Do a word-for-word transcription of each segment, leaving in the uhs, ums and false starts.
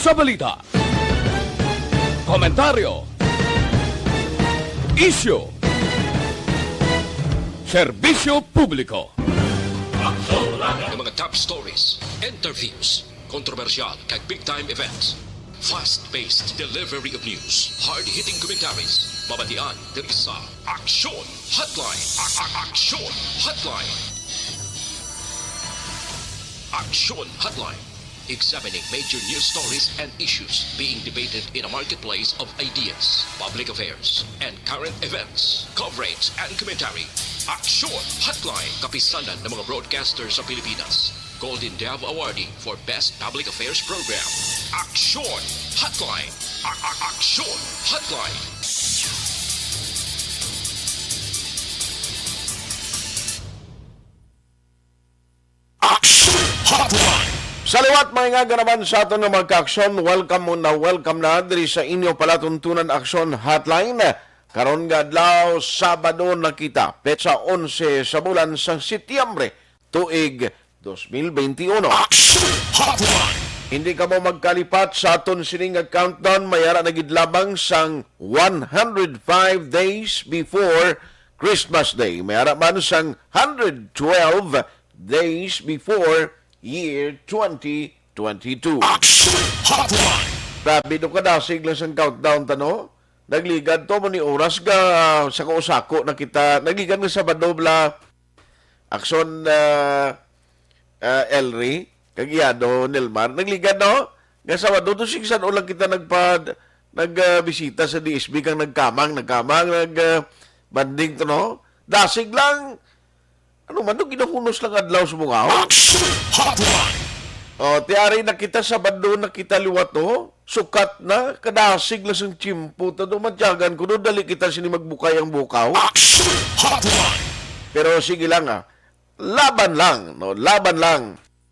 Sa balita, komentaryo, isyu, serbisyo publiko. Ang mga top stories, interviews, kontrobersyal kag big time events. Fast-paced delivery of news, hard-hitting commentaries, mabatian diri sa Aksyon Hotline. A- a- Aksyon Hotline. Aksyon Hotline. Examining major news stories and issues being debated in a marketplace of ideas, public affairs, and current events. Coverage and commentary. Aksyon Hotline. Kapisanan ng mga broadcaster sa Pilipinas. Golden Dove Awardee for Best Public Affairs Program. Aksyon Hotline. A- a- Aksyon Hotline. Aksyon Hotline. Sa liwat, mga ingag naman sa aton nga mga ka-aksyon, welcome mo na, welcome na diri sa inyo palatuntunan Aksyon Hotline. Karon nga adlaw, Sabado na kita, petsa onse sa bulan sang Setyembre, tuig dos mil benti uno. Aksyon Hotline. Hindi kamo magkalipat sa aton sini nga countdown, may ara na gid lamang sang one hundred five days before Christmas Day. May ara man sang hundred twelve days before year twenty twenty-two. Aksyon Hotline. Grabe, do kadasig lang sang countdown ta, no? Nagligad to mo ni oras ga sako-sako na kita. Nagligad nga Sabado bala. Aksyon, ah, ah, Elry, kag iya do, Nelmar. Nagligad, no? Nga Sabado to, sing san-o lang kita nagpa-, nag, ah, bisita sa D S B kang nagkamang, nagkamang, nag, ah, banding to, no? Dasig lang. Ano man, no? Ginahunos lang adlaw sa bungaw. Aksyon Hotline. O, tiari na kita, Sabado na kita liwat, oh. Sukat na, kadasig lang sang tiyempo. Tado, matyagan ko, no? Dali kita sini magbukay ang bukaw. Aksyon Hotline. Pero sige lang, ah. Laban lang, no? Laban lang.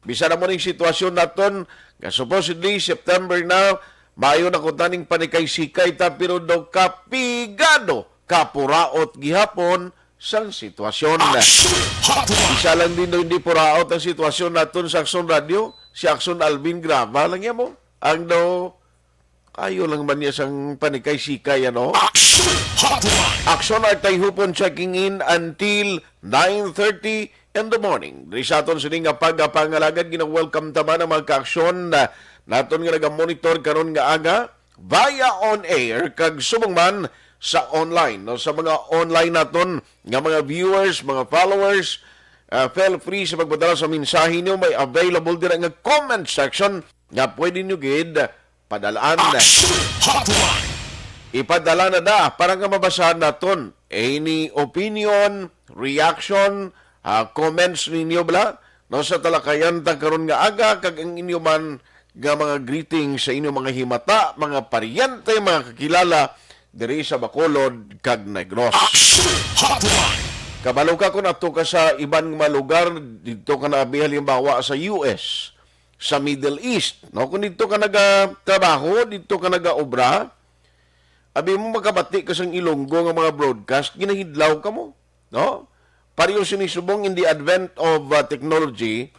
Bisan na mo ning sitwasyon naton, nga supposedly September na, maayo na ko taning panikay-sikay ta, pero daw kapigado, kapuraot gihapon sang sitwasyon. Aksyon Hotline. Isa lang din daw hindi puraot ang sitwasyon naton sa Aksyon Radio, si Aksyon Alvin Graba lang yan mo. Ang daw, kayo lang man niya sang panikay-sikay, ano? Aksyon Hotline. Aksyon Artay Hupon checking in until nine thirty in the morning. Diri sa aton sini nga pagapangalagad, gina-welcome ta man ang mga kaaksyon na naton nga nagamonitor karon nga aga via on air kag subong man sa online, no? Sa mga online naton nga mga viewers, mga followers, ah, feel free sa pagpadala sa mensahe niyo. May available dira nga comment section nga pwede niyo gid padalaan. Aksyon Hotline. Ipadala na da para nga mabasahan naton any opinion, reaction, ah, comments ninyo bala, no, sa talakayan ta karon nga aga, kag ang inyo man nga mga greetings sa inyo mga himata, mga paryente, mga kakilala diri sa Bacolod kag Negros. Aksyon Hotline. Kabalo ka kung ato ka sa iban nga mga lugar, dito ka na abi halimbawa sa U S, sa Middle East, no? Kung dito ka nagatrabaho, dito ka nagaobra, abi mo makabati ka sang Ilonggo nga mga broadcast, ginahidlaw ka mo, no? Pareho sini subong in the advent of, uh, technology,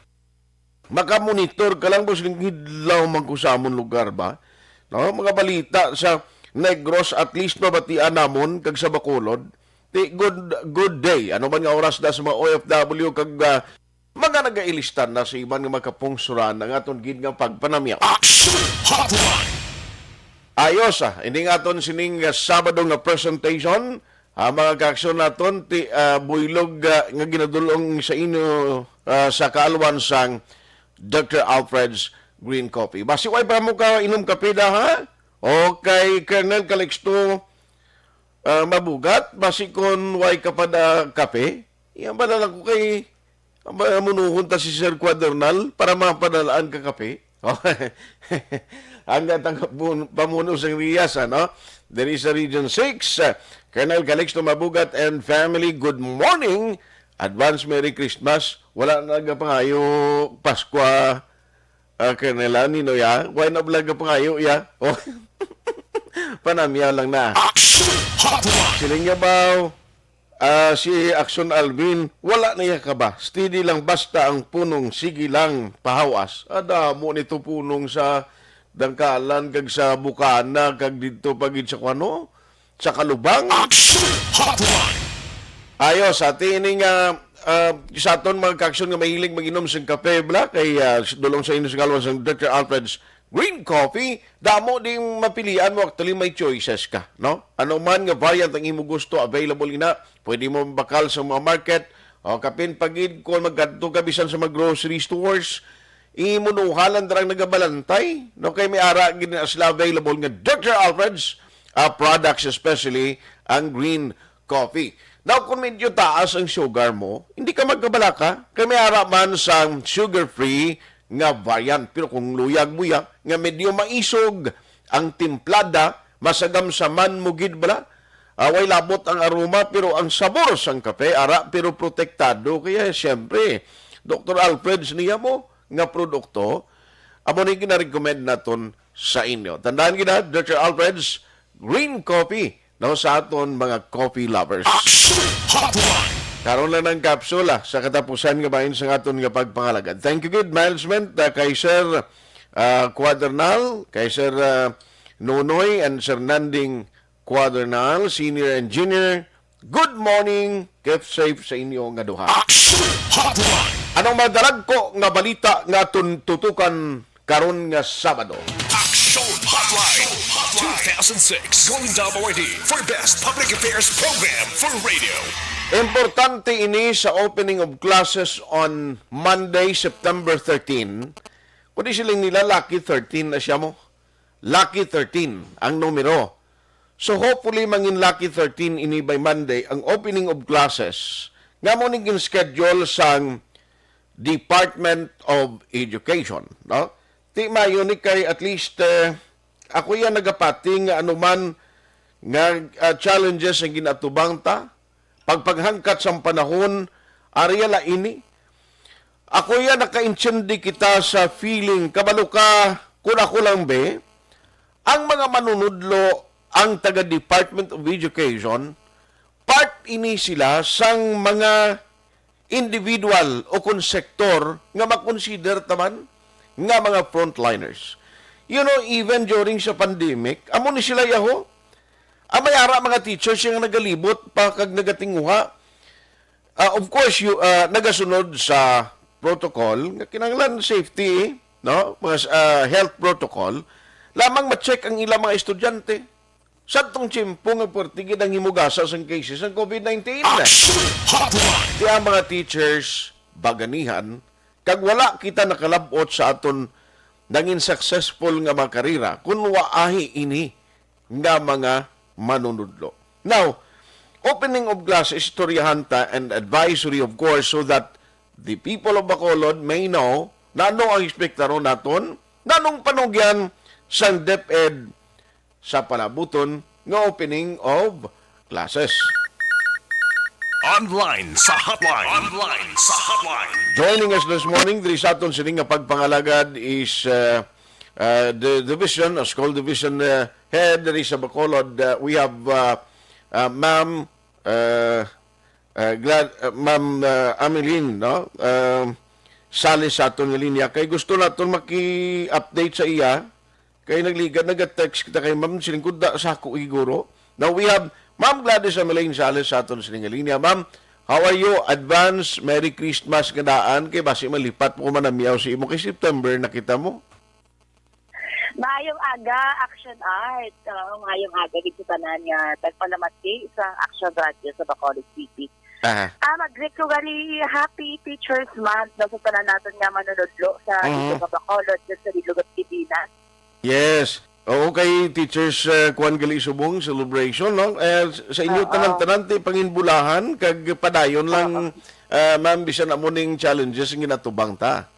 makamonitor ka lang, boss, ning hidlaw man ko sa amon lugar ba? No? Mga balita sa Negros, at least mabatian namon kag sa Bacolod. Ti, good, good day. Ano man nga oras na sa mga O F W kag, ah, mga nagailistan na sa iban nga makapungsuran ang aton gid nga pagpanamyaw. Action Hotline! Ayos, ah, ining aton sining, ah, Sabado nga presentation, ah, mga kaaksyon naton, ti, ah, buylog, ah, nga ginadulong sa inyo, ah, sa kaalwan sang Doctor Alfred's Green Coffee. Basi way pa mo ka inom kape da, ha? Okay, Colonel Calixto, ah, Mabugat, basi kon way ka pa da kape, yan ba na lang ko kay Aba, munuhon ta si Sir Quadernal para mapadalaan ka kape. Ang gatang pamuno sang Riyas, ano? Diri sa Region six, uh, Colonel Calixto Mabugat and family, good morning. Advance Merry Christmas. Wala na nagapangayo Paskwa, uh, Colonel, ah, Nino, ya? Why na vlog pangayo, ya? Oh. Panamya lang na. Action Hotline! Siling niya ba? Ah, si Action Alvin, wala na iya kaba. Steady lang basta ang punong, sige lang, pahawas. Adamo nito punong sa Dangkalan kag sa Bukana kag didto pa gid sa kuno, sa Kalubang. Action Hotline! Ayo, sa atin ini nga, ah, sa aton mga kaaksyon nga mahilig mag-inom sang kape, bala, kay, ah, dulong sa inyo sa kalwan sang Doctor Alfred's Green Coffee, damo ding mapilian mo, actually may choices ka, no? Ano man nga variant ang imo gusto, available ina. Pwede mo mabakal sa mga market, o kapin pa gid kung magkadto ka bisan sa mga grocery stores, imo nuhalan darang nagabalantay, no? Kay may ara gid na sila available nga Doctor Alfred's, ah, products, especially ang green coffee. Now, kung medyo taas ang sugar mo, hindi ka magkabalaka, kay may ara man sang sugar-free nga variant. Pero kung luyag mo ya, nga medyo maisog ang timplada, masagamsaman mo gid bala. Ah, way labot ang aroma, pero ang sabor sang kape, ara, pero protektado. Kaya, siyempre, Doctor Alfred's niya mo nga produkto, amo ni gina-recommend naton sa inyo. Tandaan gid, Doctor Alfred's Green Coffee, no, sa aton mga coffee lovers. Action Hotline! Karon lang ang kapsula sa katapusan nga bahin sa aton nga pagpangalagad. Thank you gid, Miles Ment, ah, kay Sir, ah, Cuadernal, kay Sir, ah, Nonoy, and Sir Nanding Cuadernal, Senior Engineer. Good morning, keep safe sa inyo nga duha. Action Hotline! Anong madalagko nga balita nga aton tutukan karon nga Sabado? Action Hotline two thousand six Golden Dome Awardee for Best Public Affairs Program for Radio. Importante ini sa opening of classes on Monday, September thirteen. Kundi siling nila, lucky thirteen na siya mo. Lucky thirteen ang numero. So hopefully, mangin lucky thirteen ini by Monday ang opening of classes nga mo ning schedule sang Department of Education, no? Ti mayo ni kay at least, eh, ako yan nagapati nga anuman nga, ah, challenges ang ginatubang ta, pagpanghangkat sang panahon, ari la ini. Ako yan nakaintindi kita sa feeling, kabalo ka, kung ako lang be, ang mga manunudlo, ang taga Department of Education, part ini sila sang mga individual o kon sektor nga makonsider taman nga mga frontliners. You know, even during sa pandemic, amo ni sila yaho. Ang may ara mga teachers nga nagalibot pa kag nagatinguha. Ah, of course, you, ah, nagasunod sa protocol nga kinahanglan safety, no? Mga, ah, health protocol. Lamang ma-check ang ilang mga estudyante. Sa tong tiyempo nga puwerte gid ang himugasa sang cases sang COVID nineteen. Action Hotline! Ti ang mga teachers, baganihan, kag wala kita nakalab-ot sa aton nangin successful nga mga karera kun wa ahi ini nga mga manunudlo. Now, opening of class, istoryahan ta and advisory, of course, so that the people of Bacolod may know na ano ang ekspektaron naton, nanong panugyan sang DepEd sa palabuton nga opening of classes. Online sa hotline. Online sa hotline. Joining us this morning, diri sa aton sini nga pagpangalagad is, uh, uh, the division, uh, school division, uh, head diri sa Bacolod. Uh, we have, uh, uh, Ma'am, uh, uh, Glad, uh, Ma'am, uh, Ameline, no? Um, sali sa aton nga linya. Kay gusto naton maki-update sa iya. Kay nagligad, naga-text kita kay Ma'am, siling ko, da, sa ako, siguro. Now we have Ma'am Gladys Ameline Sales sa aton sining linya. Ma'am, how are you? Advance Merry Christmas nga daan. Kay basi malipat mo man ang miyaw sa imo kay September na kita mo. Maayong aga, Action Art. Oo, maayong aga dito tanan nga tagpalamati sa Action Radio sa Bacolod City. Aha. Ah, mag-greet ko gali, happy Teachers Month, no, sa tanan naton nga manunudlo sa Mhm. Iloilo, Bacolod, sa Iloilo, Pilipinas. Yes. Oo, kay Teachers, eh, kuwan gali subong celebration, no? Eh, sa inyo Oo. tanan-tanan, ti panginbulahan, kag padayon lang, Oo. eh, ma'am, bisan amo ning challenges nga ginatubang ta.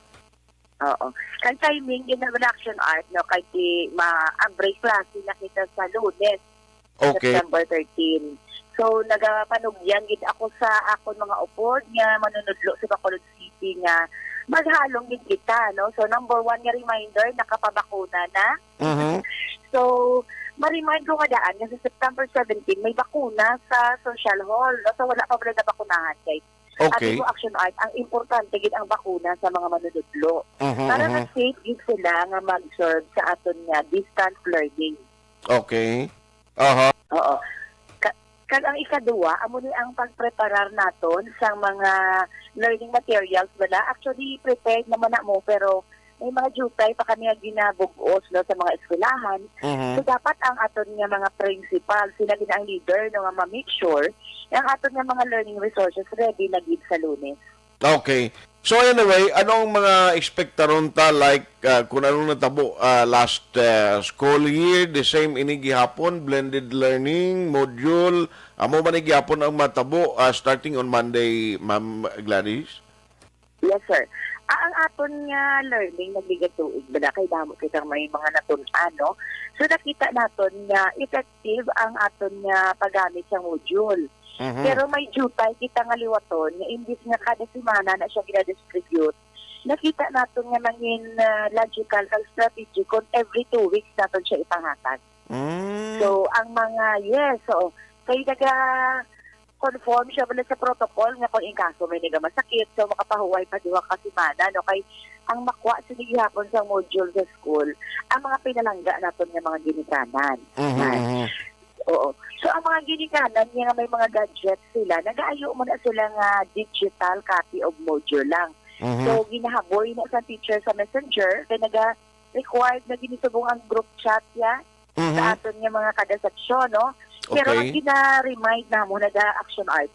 Oo. Kay timing, in production art, no, kay ti ma-, ang break klase na kita sa Lunes, Okay. September thirteen. So, nagapanugyan gid ako sa akon mga upod nga manunudlo sa Bacolod City nga maghalong gid kita, no? So, number one nga reminder, nakapabakuna na. Mhm. So, ma-remind ko nga daan nga sa September seventeen, may bakuna sa social hall, no? So, wala pa pala nabakunahan, guys. Okay. Abi mo, Action Art, ang importante gid ang bakuna sa mga manunudlo. Mhm, Para mhm. nga safe gid sila nga mag-serve sa aton nga distance learning. Okay. Aha. Oo. Ka-, kag ang ikaduha, amo ni ang pagpreparar naton sa mga learning materials, wala? Actually, prepared naman na mo, pero may mga jutay pa kami nga ginabug-os, no, sa mga eskwelahan. Mhm. So, dapat ang aton nga mga principal, sila gid ang leader, no, nga ma-make sure nga ang aton nga mga learning resources ready na gid sa Lunes. Okay. So anyway, anong mga ekspektaron ta, like, ah, kung anong natabo, ah, last, ah, school year, the same ini gihapon, blended learning, module, amo man ni gihapon ang matabo, ah, starting on Monday, Ma'am Gladys? Yes, sir. Ah, ang aton nga learning nagligatuig bala kay damo kitang may mga natun-an, no? So nakita naton nga effective ang aton nga paggamit sa module. Mhm. Pero may jutay kita nga liwaton nga imbis nga kada semana na siya gina-distribute, nakita naton nga nangin, ah, logical kag strategic kon every two weeks naton siya ipahatag. Mm. So, ang mga, yes, so, kay naga-conform siya bala sa protocol nga kung in kaso may nagamasakit, so makapahuway pa duha ka semana, no? Kay ang makuha sini gihapon sa module sa school, ang mga pinalangga naton nga mga ginikanan. Mhm, Yan. mhm. Oo. So, ang mga ginikanan niya nga may mga gadgets sila, nagaayo mo na sila nga digital copy of module lang. Mhm. So, ginahaboy na sa teacher sa messenger, kay naga-required na ginisubong ang group chat ya Mhm. sa aton nga mga kada seksyon, no? Pero Okay. ang gina-remind namo, naga-action art,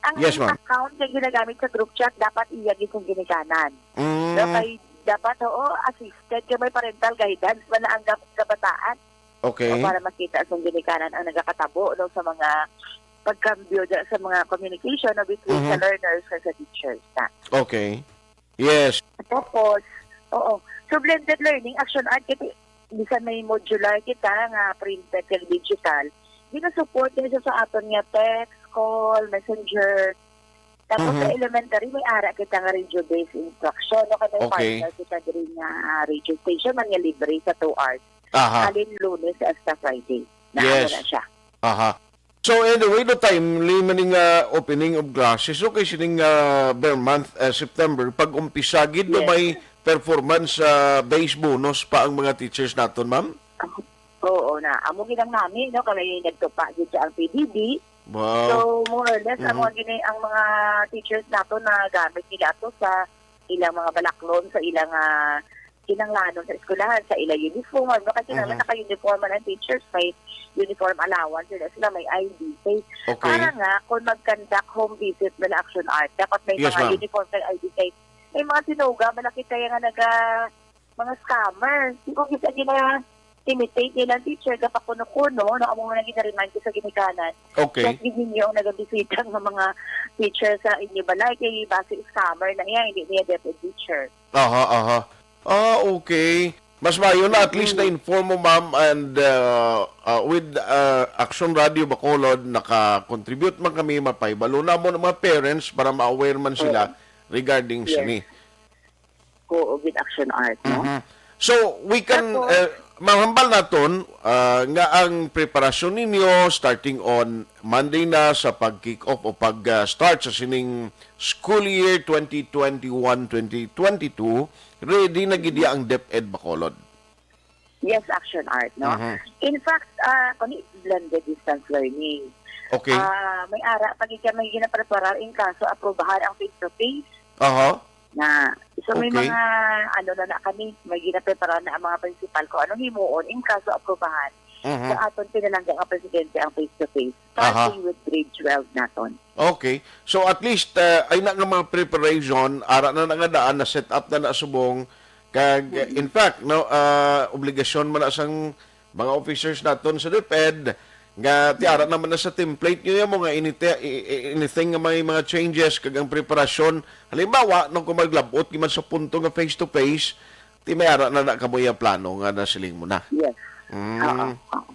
ang Yes, ma'am. account nga ginagamit sa group chat, dapat iya gid kung ginikanan. Mm. No, kay dapat, oo, assisted kay may parental guidance man na ang gam-, kabataan. Okay. O para makita sa ginikanan ang nagakatabo, no, sa mga pagkambyo da-, sa mga communication, no, between sa Mhm. learners kag sa teachers na. Okay. Yes. Tapos, oo. So, blended learning, action art, kasi bisan may modular kita nga printed kag digital, ginasupport din siya sa aton nga text, call, messenger, Tapos sa Mhm. elementary, may ara kita nga radio-based instruction, no? Kay may Okay. partner kita diri nga, ah, radio station man nga libre sa two hours. Aha. Halin Lunes hasta Friday. Naa Yes. na siya. Aha. So anyway, no, timely man ning, ah, opening of classes, no? Kay sining, ah, ber month, ah, September, pag umpisa gid, no, Yes. may performance, ah, based bonus pa ang mga teachers naton, ma'am? Oo na. Amo gid ang nami, no? Kay nagtupa gid sa ang P D D. Wow. So, more or less, ang Mhm. mga gini-, ang mga teachers nato nagamit nila ato sa ilang mga balaklon, sa ilang, ah, kinahanglanon sa eskwelahan, sa ilang uniform, no? Kasi naman Mhm. naka-uniform man ang teachers, may uniform allowance sila, sila may I D. Kay Okay. para nga, kung mag-conduct home visit nila Action Art, dapat may Yes, mga ma'am. uniform kag I D. Kay may mga tinuga, malaki kaya nga naga-, mga scammer. Di ko gid gina-imitate nila ang teacher, gapakuno-kuno, no? Amo nga gina-remind ko sa ginikanan. Okay. Check gid ninyo ang nagabisita nga mga teacher sa inyo balay, kay basi scammer na iya, hindi niya DepEd teacher. Aha, aha. Ah, okay. Mas maayo na at least Mm. na-inform mo, ma'am, and, uh, uh, with, uh, Action Radio Bacolod, naka-contribute man kami, mapahibalo na mo ng mga parents para ma-aware man sila Oo. regarding Yes. sini. Oo, with Action Art, no? Mhm. So, we can, Tapos uh, mahambal naton, uh, nga ang preparasyon ninyo starting on Monday na sa pag-kick off o pag, uh, start sa sining school year twenty twenty-one, twenty twenty-two, ready na gid ang DepEd Bacolod. Yes, Action Art, no? Mhm. In fact, ah, kani blended distance learning. Okay. Ah, may ara pa gid kami ginapreparar in kaso aprubahan ang face-to-face. Aha. Na, so may Okay. mga, ano na na kami, may ginapreparar na ang mga principal kung anong himuon in kaso aprubahan Mhm. sa aton pinalangga nga presidente ang face-to-face. Aha. Starting with grade twelve naton. Okay. So at least, uh, ay na nga mga preparation, ara na na nga daan, na set up na na subong. Kag, uh, in fact, no, uh, obligasyon man na sang mga officers naton sa DepEd nga tiara naman na sa template niyo mo nga inite-, i-, i-, anything nga may mga changes kag ang preparasyon. Halimbawa, no, kung maglabot naman sa punto nga face-to-face, ti may ara na na kamo iya plano nga nasiling mo na. Yes. Mm. Oo, oo.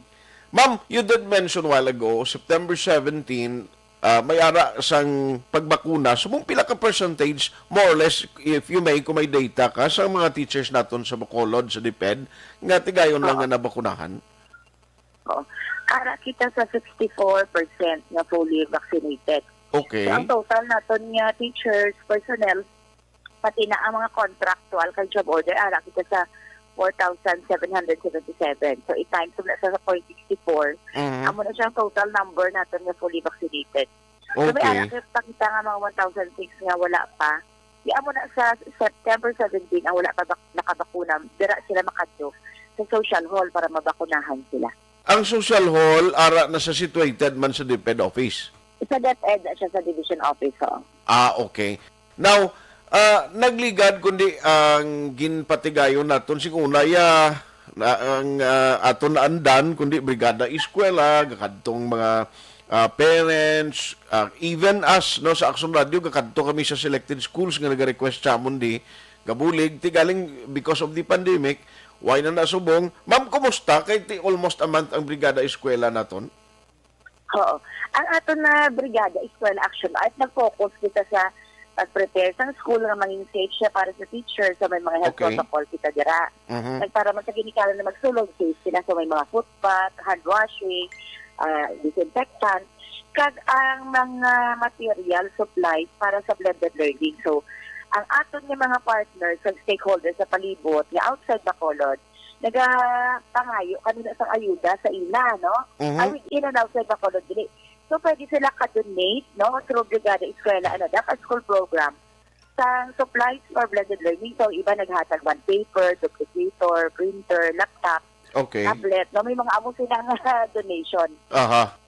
Ma'am, you did mention while ago, September seventeen, ah, may ara sang pagbakuna. So, mong pila ka percentage, more or less, if you may, kung may data ka, sa mga teachers naton sa Bacolod, sa DepEd, nga tigayon lang Oo. nga nabakunahan? Oo. Ara kita sa sixty-four percent nga fully vaccinated. Okay. So, ang total naton nga teachers, personnel, pati na ang mga contractual kag job order, ara kita sa four thousand seven hundred seventy-seven. So, i-times mo na sa point sixty-four, Mhm. amo na siya ang total number naton nga fully vaccinated. So, may Okay. ara kita pa kita nga mga one thousand six nga wala pa. Di amo na sa September seventeen ang wala pa bak-, nakabakuna, dira sila makadto sa social hall para mabakunahan sila. Ang social hall, ara na sa situated man sa DepEd office? Sa DepEd na siya, sa division office, oo. Ah, okay. Now, ah, nagligad kundi ang ginpatigayon naton sing una, ya, na, ang, ah, aton naandan, kundi Brigada Eskwela, gakadtong mga, ah, parents, ah, even us, no, sa Action Radio, gakadto kami sa selected schools nga nag-request sa amon di, gabulig, ti galing because of the pandemic, why na nasubong? Ma'am, kumusta? Kay ti almost a month ang Brigada Eskwela naton? Oo. Ang aton na Brigada Eskwela Action Art, nag-focus kita sa pag-prepare sang school nga maging safe siya para sa teacher. So, may mga health Okay. protocol kita dira. Mhm. Nagpara man sa ginikanan na magsulod, safe sila. So, may mga foot bath, hand washing, ah, disinfectant, kag ang mga material supplies para sa blended learning. So, ang aton nga mga partners kag stakeholders sa palibot nga outside Bacolod, nagapangayo kami na sang ayuda sa ila, no? Mhm. Ay, in and outside Bacolod, dili. So, pwede sila ka-donate, no, through Brigada Eskwela Anak, a school program, sang supplies for blended learning. So, iba naghatag man paper, duplicator, printer, laptop, Okay. tablet, no? May mga amo silang donation. Aha.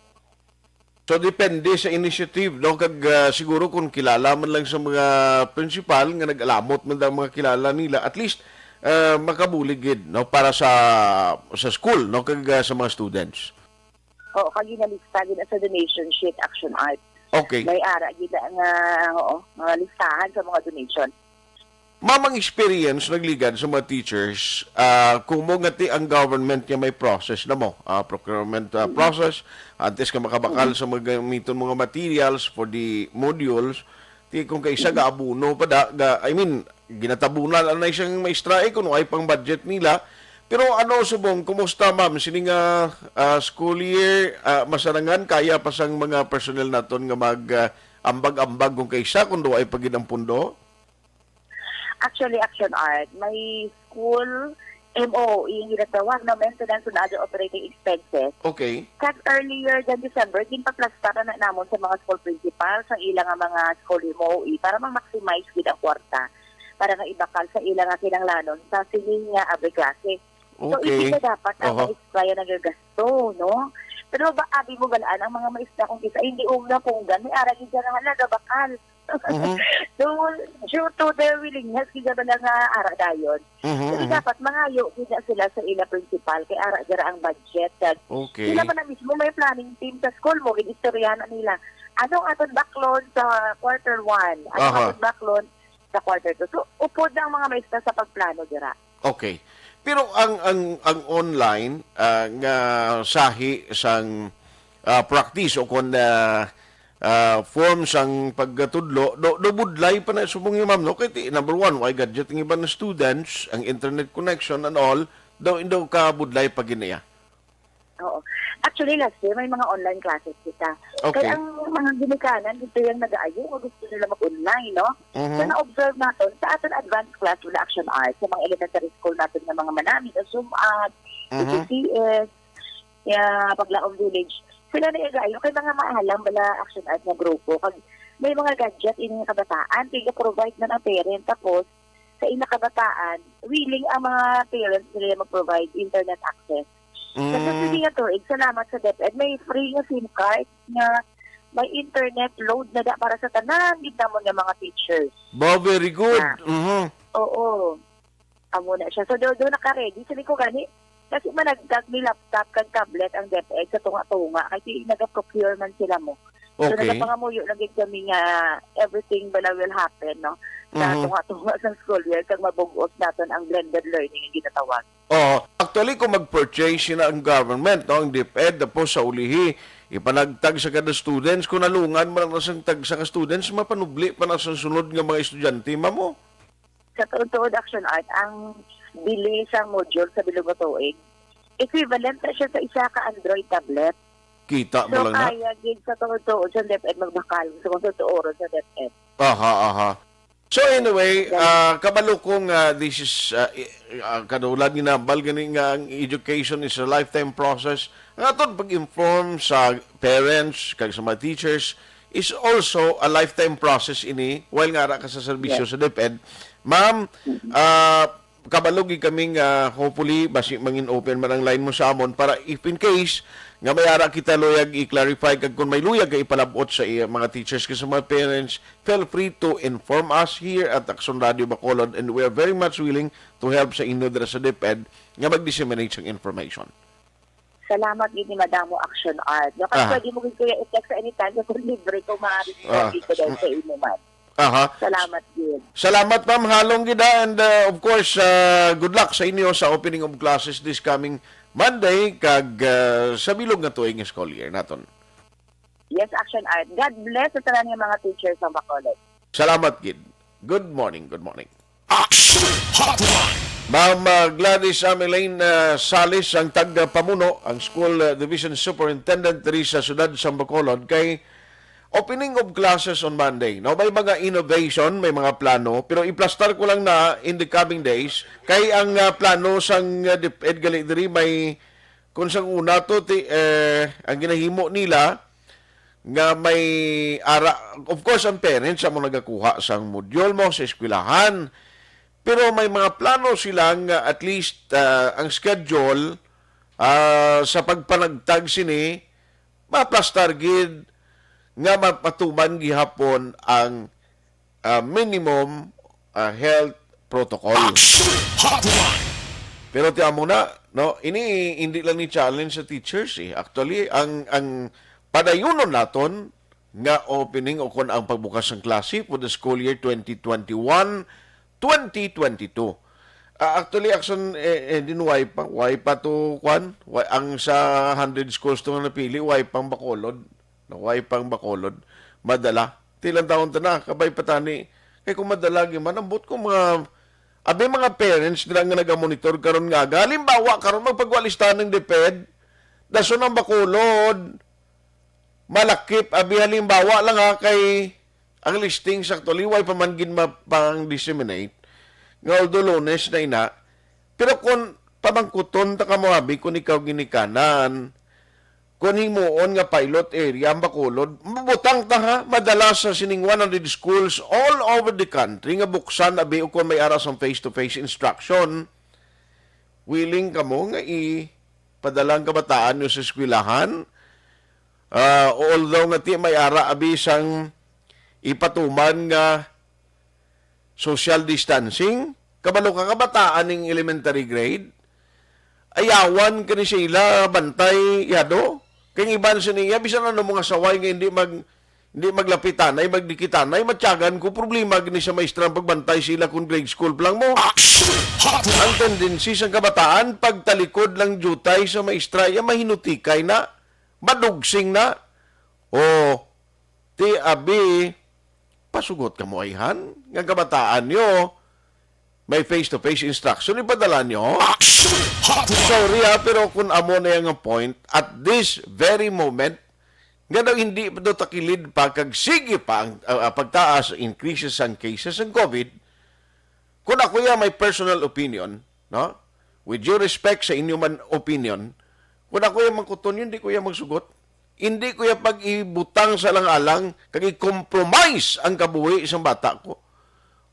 So, depende sa initiative, no? Kag, ah, siguro kung kilala man lang sa mga principal nga nag-alamot man ang mga kilala nila, at least, ah, makabulig gid, no? Para sa, sa school, no? Kag, ah, sa mga students. Oo, kag ginalista gid sa donation sheet, Action Art. Okay. May ara gid nga, oo, mga listahan sa mga donation. Ma'am, ang experience nagligad sa mga teachers, ah, kumo nga ti ang government nga may process na mo, ah, procurement, ah, Mm-mm. process, antes ka makabakal Mm-mm. sa mga gamiton mga materials for the modules, ti kung kaisa Mm-mm. gaabuno pa da, ga, I mean, ginatabunan anay siyang maestra, eh, kung ay pang budget nila. Pero ano, subong, kumusta, ma'am? Sini nga, ah, school year, ah, masarangan, kaya pa sang mga personnel naton nga mag, ah, ambag-ambag kung kaisa, kung duwa ay pagid ang pundo? Actually, Action Art, may school M O E nga ginatawag na maintenance and other operating expenses. Okay. Kag earlier than December, ginpaplasta na namon sa mga school principal sa ila nga mga school M O E para ma-maximize gid ang kwarta para nga ibakal sa ila nga kinahanglanon sa sining nga abriklase. So, Okay. hindi na dapat ang Aha. maestra yung nagagasto, no? Pero ba, abi mo balaan ang mga maestra kung kita, hindi una punggan, may ara gid siya nga, "Hala, gabakal." Mhm. So, due to their willingness, di ba lang nga ara dayon? Mhm, Kasi mhm. dapat mangayo gid na sila sa ila principal, kay ara dira ang budget. Kag Okay. sila pa na mismo may planning team sa school mo, ginistoryahan na nila. Anong aton baklon sa quarter one? Anong Aha. aton baklon sa quarter two? So, upod na ang mga maestra sa pagplano dira. Okay. Pero ang, ang, ang online, ah, nga sahi sang, ah, practice o kon, ah, ah, form sang pagtudlo, do, do budlay pa na subong ni ma'am, no? Kay ti, number one, way gadget ang iban nga students, ang internet connection and all, do, do ka budlay pa gid niya. Oo. Actually, last year, may mga online classes kita. Okay. Kaya ang mga ginikanan, dito yung nag-aayo, kung gusto nila mag-online, no? Mhm. So, na-observe naton, sa aton advanced class, wala Action Arts, sa mga elementary school natin ng mga Manamit, o Sumag, Mhm. H C S, ya, Paglaom Village, sila na nag-aayo, kay mga maalam bala Action Arts na grupo. Kag may mga gadget, yung kabataan, tiga-provide na ng parent. Tapos, sa ina kabataan, willing ang mga parents nila mag-provide internet access. Sa Mm. susunod nga tuig, salamat sa DepEd, may free nga SIM card nga may internet load na da para sa tanan gid namon nga mga teachers. Ba, very good. Na. Mhm. Oo. Amo na siya. So, do, do naka-ready. Sabi ko gani, kasi managtag ni laptop kag tablet ang DepEd sa tunga-tunga. Kasi naga-procure man sila mo. So, Okay. nagapangamuyo lang gid kami nga everything bala will happen, no? Sa Mhm. tunga-tunga sa school year, kag mabug-os naton ang blended learning nga ginatawag. Oo. Actually, kung mag-purchase na ang government, no, ang DepEd, tapos sa ulihi, ipanagtag sa kada students, kung nalungan man ang sang tag sa ka students, mapanubli pa na sa sunod nga mga estudyante, ma'am, oh. Sa tuod-tuod, Action Art, ang bili sa module sa bilog nga tuig, equivalent na siya sa isa ka Android tablet. Kita mo So, lang na. kaya gid sa tuod-tuod sa DepEd magbakalog sa kung sa tuoron sa DepEd. Aha, aha. So anyway, Ganun. ah, kabalo ko nga this is, ah, i- ah, kadulan nga nabal gani nga ang education is a lifetime process. Ang aton pag-inform sa parents kag sa mga teachers is also a lifetime process ini while nga ara ka sa serbisyo Yes. sa DepEd. Ma'am, ah, kabalo gid kami nga hopefully basi mangin open man ang line mo sa amon para if in case nga may ara kita luyag i-clarify kag kung may luyag ka ipalabot sa iya mga teachers kag sa mga parents, feel free to inform us here at Action Radio Bacolod, and we are very much willing to help sa inyo dira sa DepEd nga mag-disseminate sang information. Salamat gid ni Madam mo, Action Art. No, kag Ah. pwede mo gid, kuya, i-text anytime kung libre ko, ma-respond Ah. ko dahil sa imo man. Aha. Salamat gid. Salamat, ma'am. Halong gid, ah, and, uh, of course, uh, good luck sa inyo sa opening of classes this coming Monday kag, uh, sa bilog nga tuig nga school year naton. Yes, Action Art. God bless sa tanan nga mga teachers sa Bacolod. Salamat gid. Good morning, good morning. Action Hotline. Ma'am, uh, Gladys Ameline, uh, Salis ang tagapamuno, ang school, uh, division superintendent diri sa siyudad sa Bacolod, kay opening of classes on Monday. No, may mga innovation, may mga plano, pero iplastar ko lang na in the coming days kay ang, uh, plano sang, uh, DepEd gali diri may kung sang una to ti, eh, ang ginahimo nila nga may ara, of course ang parents amo nagakuha sang module mo sa eskwelahan. Pero may mga plano sila nga at least, ah, ang schedule, ah, sa pagpanagtag sini maplastar gid nga mapatuman gihapon ang, ah, minimum, ah, health protocol. Action Hotline. Pero ti amo na, no, ini hindi lang ni challenge sa teachers eh. Actually, ang ang padayunon naton nga opening o kon ang pagbukas ng klase for the school year twenty twenty-one, twenty twenty-two. Ah, actually, Action, eh, eh, din way pa, way pa to, kwan? Way, ang sa hundred schools to nga napili, way pang Bacolod. No, way pang Bacolod. Madala. Tilang taon ta na, kabay pa tani. Kay kung madala, giman, ambot ko mga, abi mga parents nila nga nagamonitor karon nga aga. Halimbawa, karon magpagwalistahan ng DepEd, dason ang Bacolod, malakip, abi halimbawa lang ha, kay ang listing sa actually, way pa man gid mapang-disseminate, nga although Lunes na ina, pero kung pamangkuton ta ka mo, abi, kung ikaw ginikanan, kung himuon nga pilot area ang Bacolod, mabutang ta ha, madala sa sining one hundred schools all over the country nga buksan, abi, o kung may ara sang face-to-face instruction, willing ka mo nga i- padala ang kabataan nyo sa eskwelahan. Ah, although nga ti may ara abi sang ipatuman nga social distancing, kabalo ka kabataan ning elementary grade, ayawan ka ni sila bantay yado. Kay ang iban sa niya, bisan ano mga saway nga hindi mag Hindi maglapitanay, magdikitanay, matyagan ko, problema gini sa maestra ang pagbantay sila kung grade school pa lang mo. Action Hotline. Ang tendency sang kabataan, pagtalikod lang jutay sa maestra, iya mahinutikay na, madugsing na. O, ti abi, pasugot ka mo ayhan, nga kabataan nyo, may face-to-face instruction, ipadala nyo. Action Hotline. Sorry ha, pero kung amo na yung point, at this very moment, nga daw hindi pa daw takilid pa kag sige pa ang, ah, ah, pagtaas, increases ang cases ng COVID, kung ako ya may personal opinion, no? With due respect sa inyo man opinion, kung ako ya mangkuton yun, di ko ya magsugot. Hindi ko ya pag-ibutang sa alang-alang kag i-compromise ang kabuhi sa bata ko.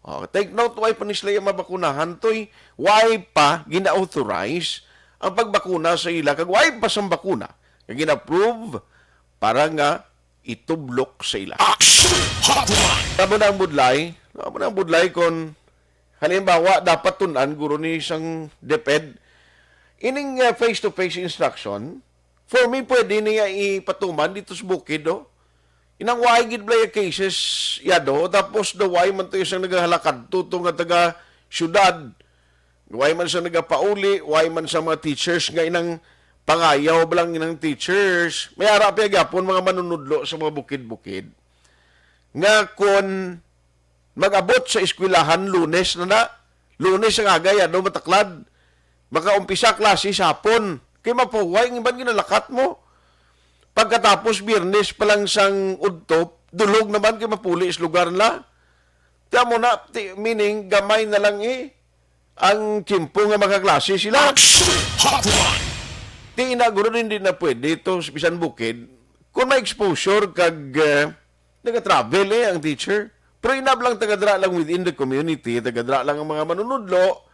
Oh, take note, why pa ni sila yung mabakunahan, toy? Why pa gina-authorize ang pagbakuna sa ila? Kag why pa sang bakuna nga gina-approve para nga itublok sa ila? Action Hotline! Tamo na ang budlay. Tamo na ang budlay kung, halimbawa, dapat tunan guro ni sang DepEd. Ining, uh, face-to-face instruction, for me, pwede niya ipatuman dito sa bukid, oh. Inang way gid blaya cases, yado, tapos the way man to isang naghalakad, tuto nga taga syudad, way man sa nagapauli, way man sa mga teachers nga inang pangayaw ba lang inang teachers. May ara pa gyapon mga manunudlo sa mga bukid-bukid. Nga kon mag-abot sa eskwelahan, Lunes na na. Lunes ang aga, ano, mataklad. Makaumpisa klase sa hapon. Kay mapahuway ang iban ginalakat mo. Pagkatapos, Biyernes pa lang sang udto, dulog naman kay mapuli sa lugar nila. Tiyan mo na, ti-, meaning, gamay na lang eh, ang tiyempo nga makaklase sila. Action Hotline! Ti ina guro, hindi na pwede ito sa bisan bukid. Kung may exposure kag, eh, nagatravel eh ang teacher. Pero inab lang tagadra lang within the community, tagadra lang ang mga manunudlo,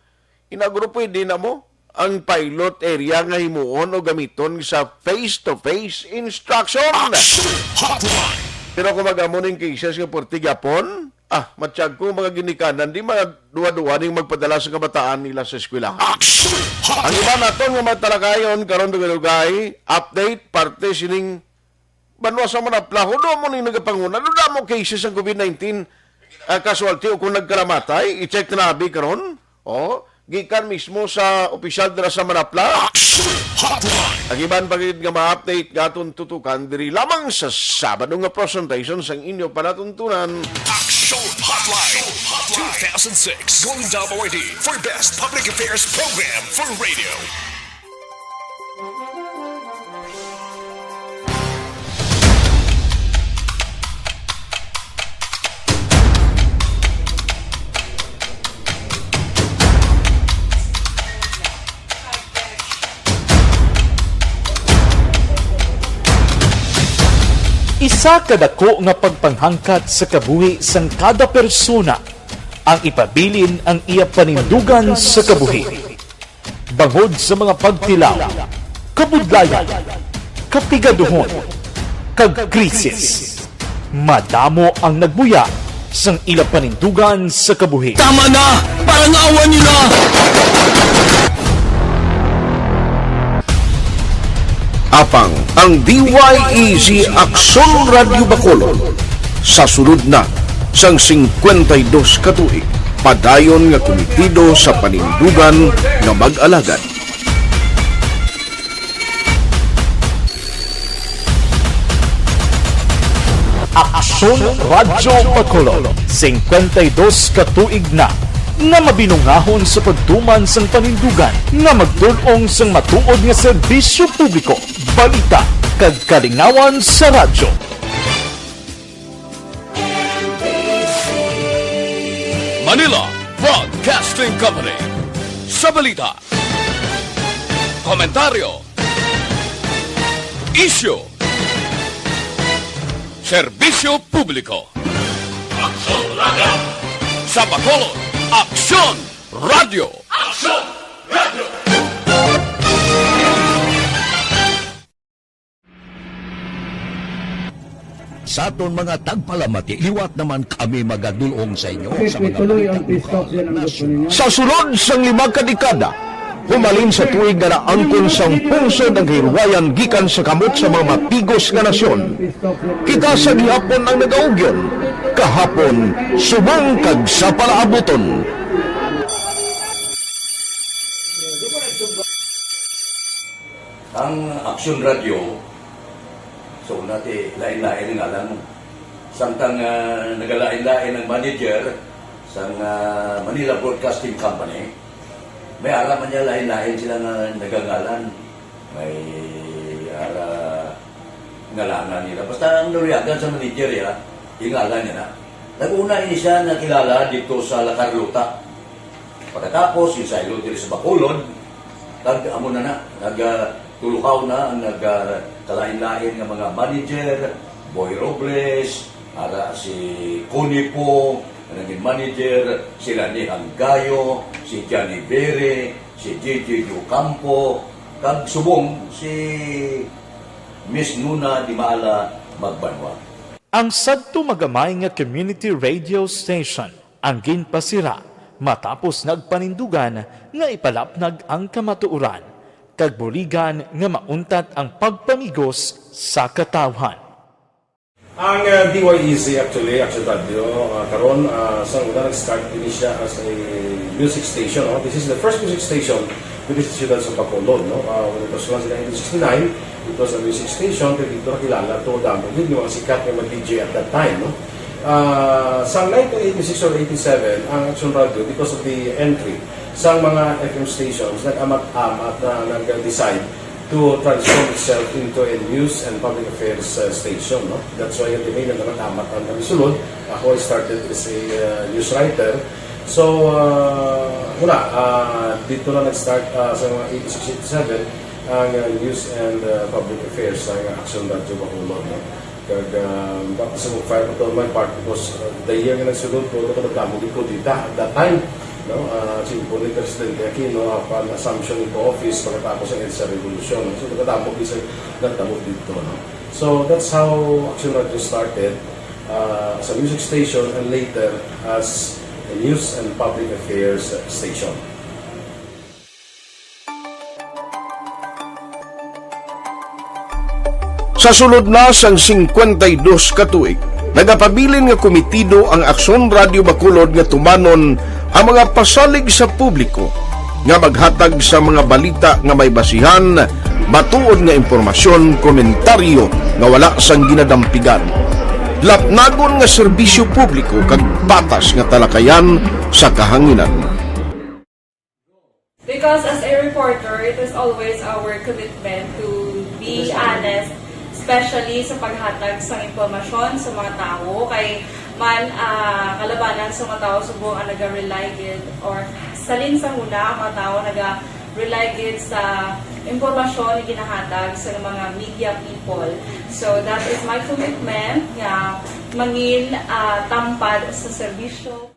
inaguro pwede na mo ang pilot area nga himuon o gamiton sa face-to-face instruction. Action Hotline! Pero kung mag-amo ning cases nga porti gyapon, ah, matsyag ko mga ginikanan, di mga duwa-duwa ning magpadala sa kabataan nila sa eskwelahan. Action Hotline! Ang iba naton nga matalakayon karon, dugay-dugay, update, parte sining banwa sa Manapla, hudo mo ning nagapanguna, hudo mo cases ang COVID nineteen, ah, casualty o kung nagkalamatay, i-check na abi karon. Oh, gikan mismo sa opisyal dira sa Manapla. Action Hotline! Ang iban pa gid nga ma-update nga aton tutukan diri lamang sa Sabado nga presentation sang inyo palatuntunan. Action Hotline two thousand six Golden Dub Awardee for Best Public Affairs Program for Radio. Isa ka dako nga pagpanghangkat sa kabuhi sang kada persona ang ipabilin ang iya panindugan sa kabuhi. Bangod sa mga pagtilaw, kabudlayan, kapigaduhon, kag krisis, madamo ang nagbuya sang ila panindugan sa kabuhi. Tama na! Parang awa nila! Apang ang D Y E Z Aksyon Radyo Bacolod sa sulod na sang singkwenta y dos ka tuig, padayon nga kumitido sa panindugan nga mag-alagad. Aksyon Radyo Bacolod, singkwenta y dos ka tuig na nga mabinungahon sa pagtuman sang panindugan nga magdul-ong sang matuod nga serbisyo publiko, balita, kag kalingawan sa radyo. Manila Broadcasting Company. Sa balita, komentaryo, isyu, serbisyo publiko. Aksyon Radyo. Sa Bacolod, Aksyon Radyo. Aksyon Radyo. Sa aton mga tagpalamati, liwat naman kami magadul-ong sa inyo sa mga balita lokal, nasyonal. Sa sulod sang lima ka dekada, humalin sa tuig nga naangkon sang pungsod ang kahilwayan gikan sa kamot sa mga matigos nga nasyon. Kita sa gihapon ang nagaugyon, kahapon subong kag sa palaabuton. Ang Aksyon Radyo, sa una ti, lain-lain ang ngalan. Samtang, ah, nagalain-lain ang manager sang, ah, Manila Broadcasting Company, may ara man niya lain-lain sila nga nagangalan. May ara ngalanan nila. Basta ang naluyagan sa manager, ya, ingalan niya na. Nag-una ini siya nakilala dito sa La Carlota. Pagkatapos, yung saylo diri sa Bacolod, kag amo na na, nag, ah, tuluhaw na ang nag, ah, kalain-lain nga mga manager, Boy Robles, ara si Connie po, ang naging manager, sila ni Hanggayo, si Johnny Bere, si J J Ocampo, kag subong si Miss Nuna Dimala Magbanwa. Ang sadto magamay nga community radio station ang ginpasira matapos nagpanindugan nga ipalapnag ang kamatuoran kag buligan nga mauntat ang pagpamigos sa katawhan. Ang, ah, D Y E Z actually, Action Radio, ah, karon, ah, sa una nag-start din siya as a music station, no? This is the first music station with the Siyudad sa Bacolod, no? Ah, when it was launched in nineteen sixty-nine, it was a music station, pero dito nakilala to, damo gid yung mga sikat nga mga D J at that time, no? Ah, sa nineteen eighty-six or eighty-seven, ang Action Radio, because of the entry sa mga F M stations, nag-amat-amat na nag-decide to transform itself into a news and public affairs uh, station. No? That's why yung dimay na naman amat ang kami sulod. Ako, I started as a uh, news writer. So, uh, wala, uh, dito na nag-start uh, sa mga eighty-six eighty-seven ang uh, news and uh, public affairs sa Action Radio Bacolod. No? Kag, ah, baka sa mag-file ko to on my part because, ah, the year nga nagsulod ko, nagkadamo gid ko dita at that time, no? Ah, simple ni Presidente Aquino, upon assumption into office, pagkatapos ang EDSA Revolution, no? So, nagkadamo gid sa nagtabo dito, no? So, that's how Action Radio started, ah, as a music station and later as a news and public affairs station. Sa sulod na sang singkwenta y dos ka tuig, nagapabilin nga komitido ang Aksyon Radio Bacolod nga tumanon ang mga pasalig sa publiko nga maghatag sa mga balita nga may basihan, matuod nga impormasyon, komentaryo nga wala sang ginadampigan, lapnagon nga serbisyo publiko kag patas nga talakayan sa kahanginan. Because as a reporter, it is always our commitment to be honest, especially sa paghatag sang impormasyon sa mga tawo. Kay man, ah, kalabanan sa mga tawo subong ang naga-rely gid or salin sa huna ang mga tawo naga-rely gid sa impormasyon nga ginahatag sa mga media people. So that is my commitment nga mangin ah, tampad sa serbisyo.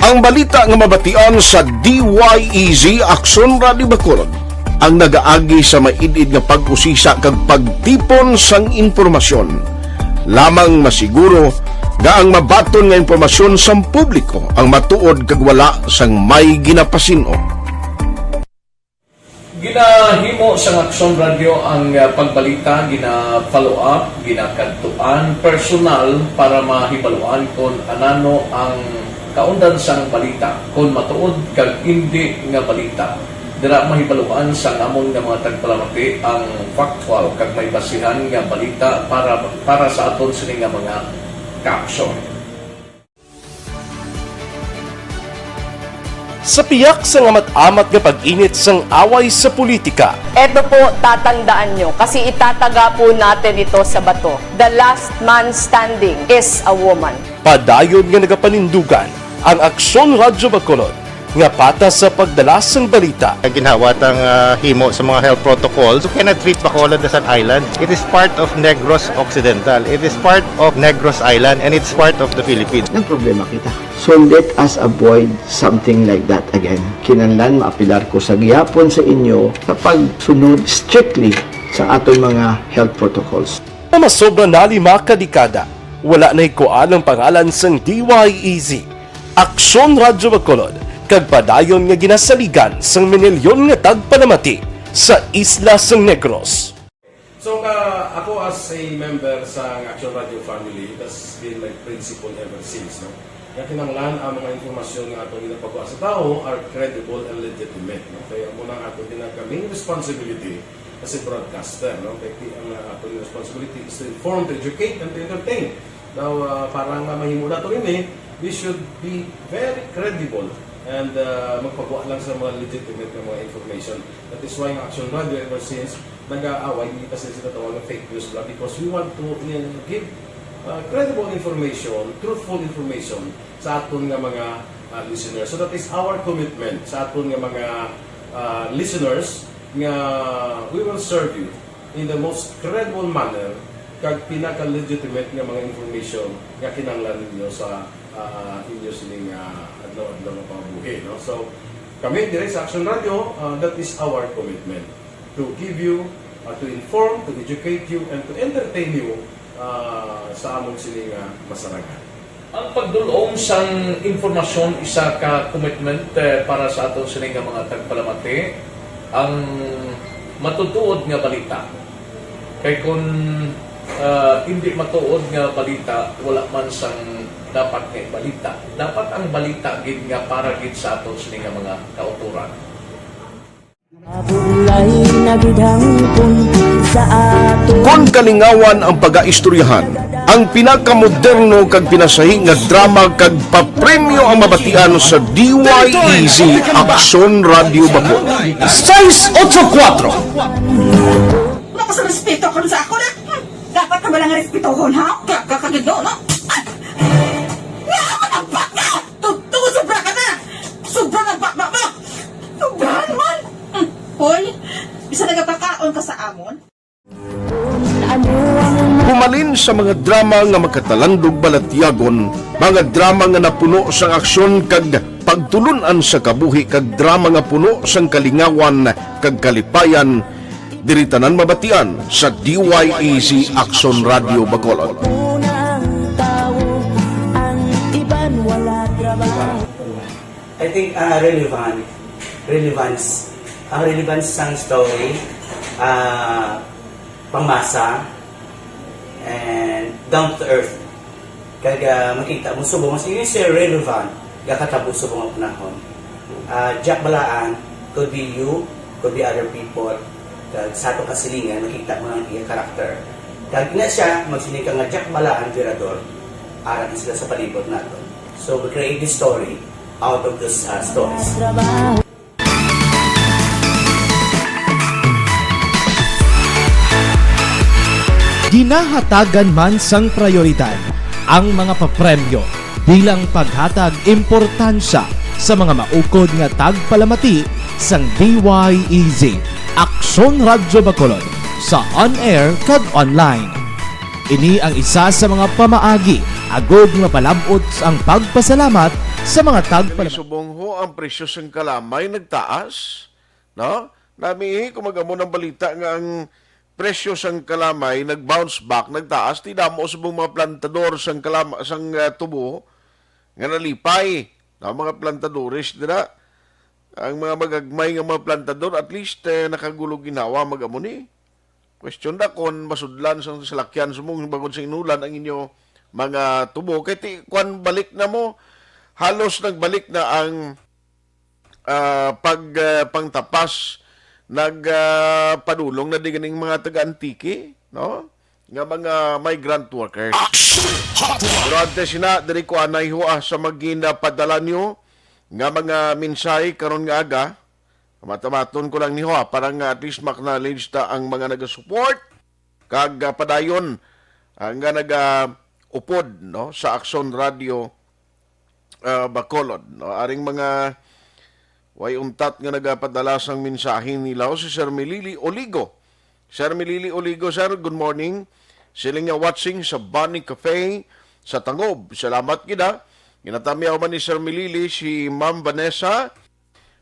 Ang balita nga mabatian sa D Y E Z Aksyon Radio Bacolod ang nagaagi sa maid-id nga pag-usisa kag pagtipon sang impormasyon. Lamang masiguro nga ang mabaton nga impormasyon sang publiko ang matuod kag wala sang may ginapasin-o. Ginahimo sang Aksyon Radyo ang ah, pagbalita, gina-follow up, ginakadtuan personal para mahibaluan kon anano ang kaundan sang balita, kon matuod kag indi nga balita. Dira mahibaluan sang amon nga mga tagpalamati ang factual kag may basihan nga balita para para sa aton sini nga mga kaaksyon. Sa piyak sang amat-amat nga pag-init sang away sa politika, Eto po, tatandaan nyo, kasi itataga po natin ito sa bato. The last man standing is a woman. Padayon nga nagapanindugan ang Aksyon Radyo Bacolod nga patas sa pagdala sang balita. Ginhawa tang ah, himo sa mga health protocols. You cannot treat Bacolod as an island. It is part of Negros Occidental. It is part of Negros Island and it's part of the Philippines. Nagproblema kita. So let us avoid something like that again. Kinahanglan maapilar ko sa gihapon sa inyo sa pagsunod strictly sa aton mga health protocols. Nga masobra na lima ka dekada, wala na hikuan ang pangalan sang D Y E Z, Aksyon Radyo Bacolod, kag padayon nga ginasaligan sang minilyon nga tagpalamati sa isla sang Negros. So, uh, ako as a member sa Action Radio family, that's been my principle ever since, no? Nga kinahanglan ang mga impormasyon nga ato ginapagawa sa tawo are credible and legitimate, no? Kaya mo nang ato ginagawa main responsibility as a broadcaster, no? Kaya ang uh, ato responsibility is to inform, to educate, and to entertain. Now, uh, para nga mahimo nato ini, we should be very credible and uh, magpagawa lang sa mga legitimate nga mga information. That is why ang Action Radio ever since nag-aaway, hindi kasi sila tawag ng fake news lang because we want to uh, give uh, credible information, truthful information sa aton nga mga uh, listeners. So that is our commitment sa aton nga mga uh, listeners nga we will serve you in the most credible manner kag pinaka-legitimate nga mga information nga kinahanglan ninyo sa uh, inyo sining uh, adlaw-adlaw nga pambuhi, no? So, kami dire sa Action Radio, uh, that is our commitment to give you, uh, to inform, to educate you, and to entertain you uh, sa among sini nga masarangan. Ang pagdul-ong sang impormasyon isa ka commitment eh, para sa aton sini nga mga tagpalamati. Ang matutuod nga balita. Kay kun uh, hindi matuod nga balita, wala man sang dapat nga balita. Dapat ang balita gid nga para gid sa aton sini nga mga kauturan. Kon kalingawan ang pagaistoryahan, ang pinakamoderno kag pinasahi nga drama kag papremyo ang mabatian sa D Y E Z Aksyon Radio Bacolod. Seis ocho cuatro. Tuhon ha? Ka, ka, kagido, no? Ay! Nga, matagpak ka! Tuto, sobra ka na! Sobra na, bakbak mo! Sobra naman! Hmm. Hoy, bisa nagapakaon ka sa amon? Humalin sa mga drama nga makatalandog balatyagon, mga drama nga napuno sang aksyon kag pagtulun-an sa kabuhi, kag drama nga puno sang kalingawan kag kalipayan, diri tanan mabatian sa D Y E Z Aksyon Radio Bacolod. Unang tao, ang iban wala trabaho. I think, ah, relevant, relevance, ang relevance sang story, ah, pangmasa, and down to earth. Kag, ah, makita mo subong mas, you say relevant, gakatabo subong ang panahon. Ah, Jack Balaan, could be you, could be other people. Kag sa atong kasilingan, makita mo ang iya character. Kag ina siya, magsiling ka nga Jack Balaan, Virador, ara na sila sa palibot naton. So, we create this story out of those, uh, stories. Ginahatagan man sang prayoridad ang mga papremyo bilang paghatag importansya sa mga maukod nga tagpalamati sang D Y E Z, Aksyon Radyo Bacolod, sa on-air kag online. Ini ang isa sa mga pamaagi agod nga palab-ot ang pagpasalamat sa mga tagpalamati. Subong ho ang presyo sang kalamay nagtaas, no? Nami, kung mag-amo ng balita nga ang presyo sang kalamay nag-bounce back, nagtaas, ti damo subong mga plantador sang kalama, sang, ah, tubo nga nalipay, no? Mga plantadores dira. Ang mga magagmay nga mga plantador, at least, eh, nakagulog ginawa, mag-amo ni. Question da kon masudlan sang salakyan sumong bangod sa inulan ang inyo mga tubo. Kay ti, kwan, balik na mo, halos nagbalik na ang, ah, pag, ah, pangtapas, nag, ah, padulong na di ganing mga taga Antique, no? Nga mga migrant workers. Pero antes sina, diri ko anay ho, ah, sa magin, ah, padala nyo nga mga mensahe karon nga aga. Matamaton ko lang ni ho, ah, para nga at least ma-acknowledge ta ang mga nagasupport. Kag, ah, padayon, ah, nga naga-upod, no, sa Aksyon Radio, ah, Bacolod, no. Aring mga way untat nga nagapadala sang mensahe nila, o si Sir Milili Oligo. Sir Milili Oligo, sir, good morning. Sila nga watching sa Bunny Cafe sa Tangob. Salamat gid, ha. Ginatamyaw man ni Sir Milili si Ma'am Vanessa,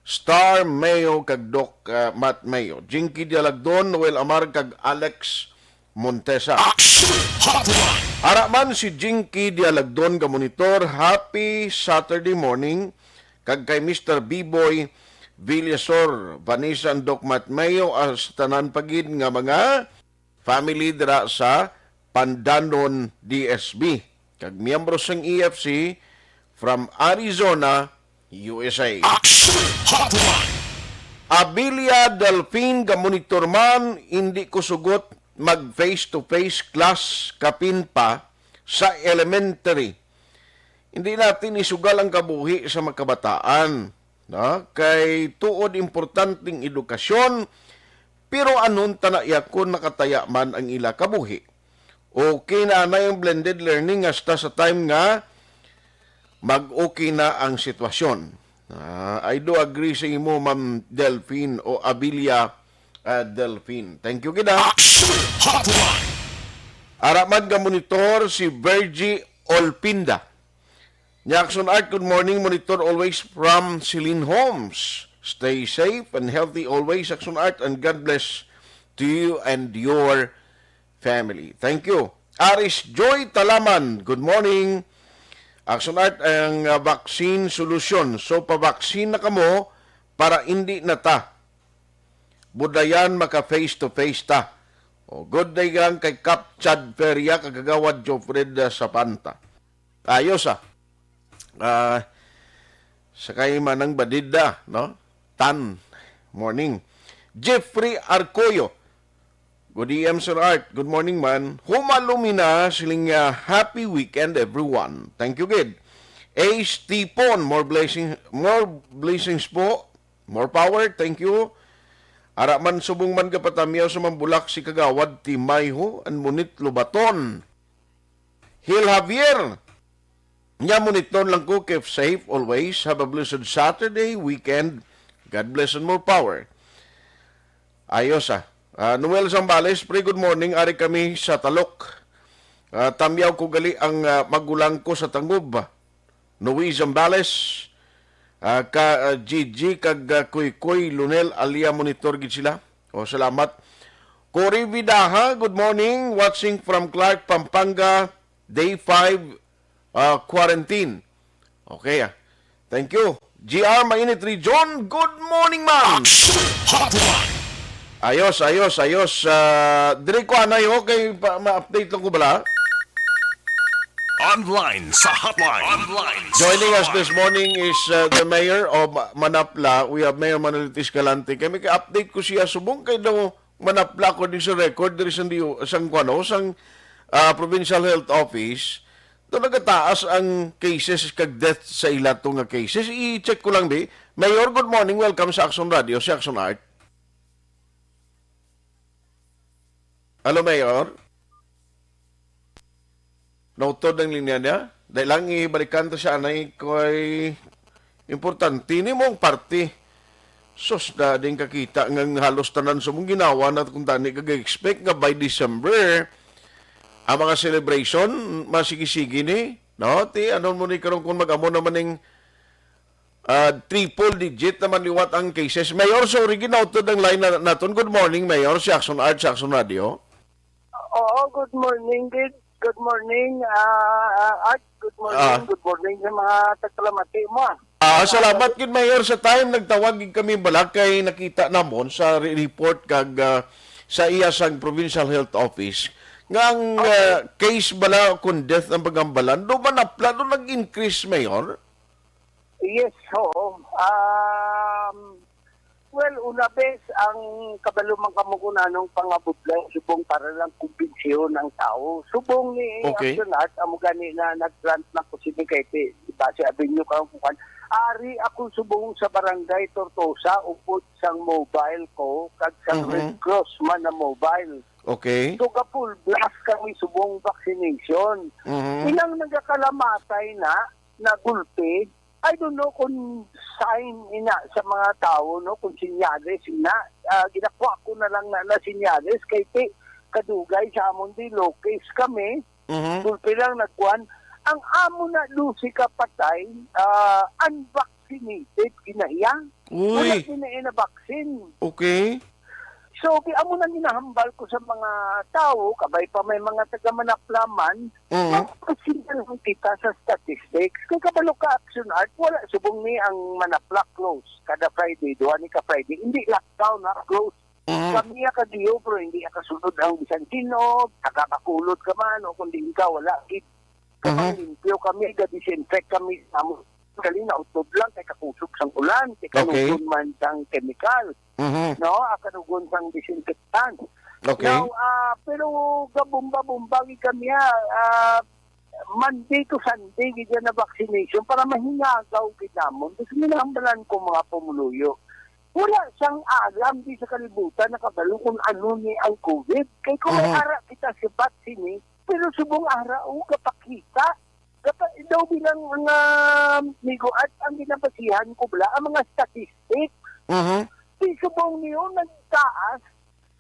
Star Mayo kag Doc, ah, Matt Mayo, Jinky Dialagdon, Noel Amar kag Alex Montesa. Action Hotline! Ara man si Jinky Dialagdon ka monitor, happy Saturday morning, kag kay Mister B-Boy Villasor, Vanessa and Doc Matt Mayo, as tanan pa gid nga mga family dira sa Pandanon D S B, kag miyembro sang E F C from Arizona, U S A. Action Hotline! Abilia Delfin, ka monitor man, hindi ko sugot mag face-to-face class kapin pa sa elementary. Hindi natin isugal ang kabuhi sa mga kabataan, no? Kay tuod importanteng edukasyon, pero anhon ta na iya kon nakataya man ang ila kabuhi? Okay na anay ang blended learning hasta sa time nga mag-okay na ang sitwasyon. Ah, I do agree sa imo, Ma'am Delphine o Abilia, ah, Delphine. Thank you gid, ah. Action Hotline! Ara man ka monitor si Virgie Olpinda. Nya, Action Art, good morning. Monitor always from Celine Homes. Stay safe and healthy always, Action Art, and God bless to you and your family. Thank you. Aris Joy Talaman, good morning. Action Art, ang, ah, vaccine solusyon. So, pa-vaccine na kamo para indi na ta budayan, maka face to face ta. O, good day lang kay Kap Chad Feria, kag Kagawad Jofred, ah, Sapanta. Ayos, ah. Ah, sa kay Manang Badida, no? Tan, morning. Jeffrey Arcoyo, good A M, Sir Art. Good morning, man. Humalumi na, siling nga, happy weekend, everyone. Thank you, gid. Ace Tipon, more blessing, more blessings po. More power, thank you. Ara man, subong man gapatamyaw sa mambulak si Kagawad Timay ho, and Munit Lubaton. Hil Javier, nya monitor lang ko, keep safe always. Have a blessed Saturday, weekend. God bless and more power. Ayos, ah. Ah, Noel Zambales, pre, good morning. Ari kami sa Talok. Ah, tamyaw ko gali ang, ah, magulang ko sa Tangub. Noe Zambales, ah, ka, ah, Gigi, kag, ah, Kuy Kuy Lunel, alia monitor gid sila. O, salamat. Cory Vidaha, good morning. Watching from Clark, Pampanga, day five, ah, quarantine. Okay, ah. Thank you. G R Mainit Region, good morning, ma'am. Action Hotline. Ayos, ayos, ayos. Ah, diri ko anay, okay, pa, ma-update lang ko bala. Online sa hotline. Online sa Joining us hotline. This morning is, uh, the mayor of Manapla. We have Mayor Manolito Escalante. Kami ka-update ko siya subong kay daw Manapla, according sa record diri sang D O, sang kuano, sang, ah, Provincial Health Office. Daw nagataas ang cases kag death sa ila to nga cases. I-check ko lang, bi. Mayor, good morning. Welcome sa Action Radio, si Action Art. Hello, Mayor. Nautod ang linya niya. Dahil lang ibalikan to siya, anay ko'y importante ni mong party. Sus, da din kakita nga halos tanan sa mong ginawa na kung tani kag expect nga by December, ang mga celebration, masigi-sigi ni, no? Ti, ano mo ni karon kung mag-amo naman ning, ah, triple digit naman liwat ang cases. Mayor, sorry, ginautod ang line na, naton. Good morning, Mayor. Si Action Art, si Action Radio. Oo, good morning, Did. Good morning, ah, ah, Art. Good morning, Ah. Good morning sa mga tagpalamati mo, ah. Ah, salamat gid, Mayor, sa time. Nagtawag gid kami bala kay nakita namon sa re-, report kag, ah, sa iya sang Provincial Health Office nga ang, Okay. ah, case bala kung death ang pagambalan, do manapla, do nag-increase, Mayor? Yes, oo. Um, well, una, bes, ang kabalo man kamo kung anong pangabudlay, subong para lang kumbinsihon ang tao. Subong ni Okay. Action Art, amo gani na nag-grant na ko si Bikete, base avenue ka kung kan. Ari ako subong sa barangay Tortosa, upod sang mobile ko, kag sa Mhm. Red Cross man na mobile. Okay. So, ka full blast kami subong vaccination. Mhm. Ilang nagakalamatay na, na gulpi, I don't know kung sign ina sa mga tao, no, kung sinyales ina. Ah, ginakuha ko na lang na, na sinyales kay ti, kadugay sa amon di, low case kami, Mhm. gulpi lang nagkuhan. Ang amo na dose ka patay, ah, unvaccinated, ginahiya. Wala Uy. Din na ina vaccine. Okay. So, di amo nang ginahambal ko sa mga tawo, kabay pa may mga taga Manaplaman, Mhm. Magpasila lang kita sa statistics. Kay kabalo ka, Action Art, wala subong ni ang Manapla close. Kada Friday, duha ni ka Friday. Hindi lockdown, ha? Close. Mhm. Kami ya ka D O, pero hindi ya kasunod ang bisan sino. Taga Bacolod ka man, o kundi ikaw, wala. Gid. Kapag Mhm. limpyo kami, ga-disinfect kami. Amo, gali na, utod lang, kay kakusog sang ulan, kay Okay. kanugon man sang chemical. Mhm. No, ah, kanugon sang disinfectant. Okay. Now, ah, pero gabumba-bumba gid kami, ah, ah, Monday to Sunday gid na vaccination para mahingagaw gid namon. Kasi ginambalan ko mga pumuluyo. Wala sang alam di sa kalibutan nakabalo kung ano ni ang COVID. Kay kung may Mhm. ara kita sa vaccine, eh, pero subong ara o kapakita, Dapat daw bilang mga migo at ang ginabasihan ko bala, ang mga statistics, Mhm. di subong niyo nagtaas.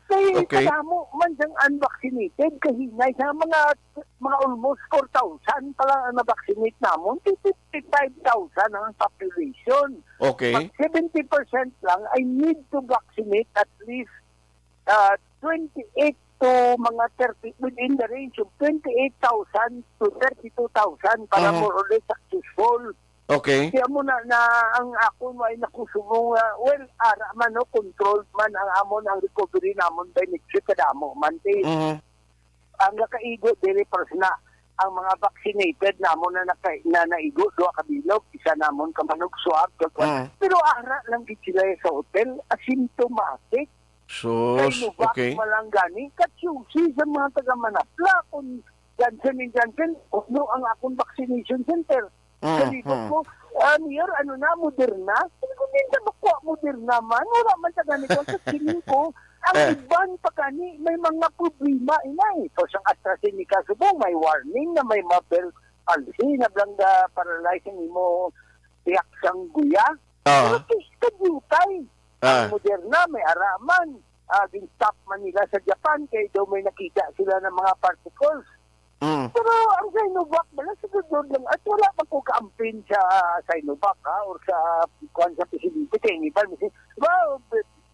Kay Okay. kadamo man sang unvaccinated, kahinay sa mga, mga almost four thousand pa lang ang na-vaccinate namon. Kay fifty-five thousand ang population. Okay. Pag seventy percent lang ay need to vaccinate at least ah, twenty-eight to mga thirty, within the range of twenty-eight thousand to thirty-two thousand para Mhm. more or less successful. Okay. Kaya mo na, na ang akon ay nakusubong, ah, well, ara man, no, controlled man ang amon, ang recovery namon by next week, kadamo man. Kay Mhm. ang nakaigo, dili, pers na, ang mga vaccinated namon na naka-, na naigo, duha ka bilog, isa namon ka manug swab, kag kwan. Mm. Pero ara lang gid sila sa hotel, asymptomatic. Sus, Sinovac okay. man lang gani, katsyosi sa mga taga Manapla, kung Johnson and Johnson, no, ang akong vaccination center. Mm, Sa libot mm. ko, ah, Mayor, ano na, Moderna? Sabi ko, "Hindi na makuha Moderna man. Wala man sa ganito." Sa siling ko, Ang Eh. iban pa gani, may mga problema, inay. So, sang AstraZeneca subong, may warning na may mabel palsy, na blang ga paralyze ang imo tiyak sang guya. Ah. Pero tis kadutay. Ah. Ang Moderna, may araman. Ah, gin-stop man nila sa Japan, kay daw may nakita sila ng mga particles. Mm. Pero ang Sinovac, wala, siguro lang. At wala man ko kaampin sa Sinovac, ha, or sa, kuwan, sa presidente. Kay ang iban, masi-, wow,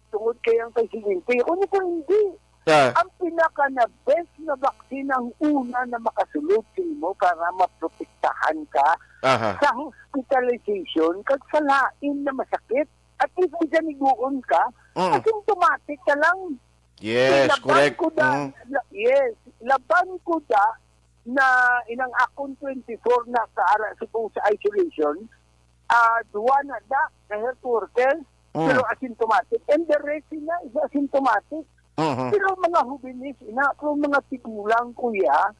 tungod kay ang presidente. Kung ito hindi, Ah. ang pinaka na best na vaccine ang una na makasulod sa imo para maprotektahan ka Aha. sa hospitalization kag sa lain na masakit. At least, bisan iguon ka, Mm. asymptomatic ka lang. Yes, Laban correct. ko da, Mm. la-, yes, laban ko da na inang akon twenty-four na kaara sa, sa isolation, ah, duwa na da na health worker, Mm. pero asymptomatic. And the rest na is asymptomatic. Mhm. Pero mga hubinis, ina, pero mga tigulang, kuya,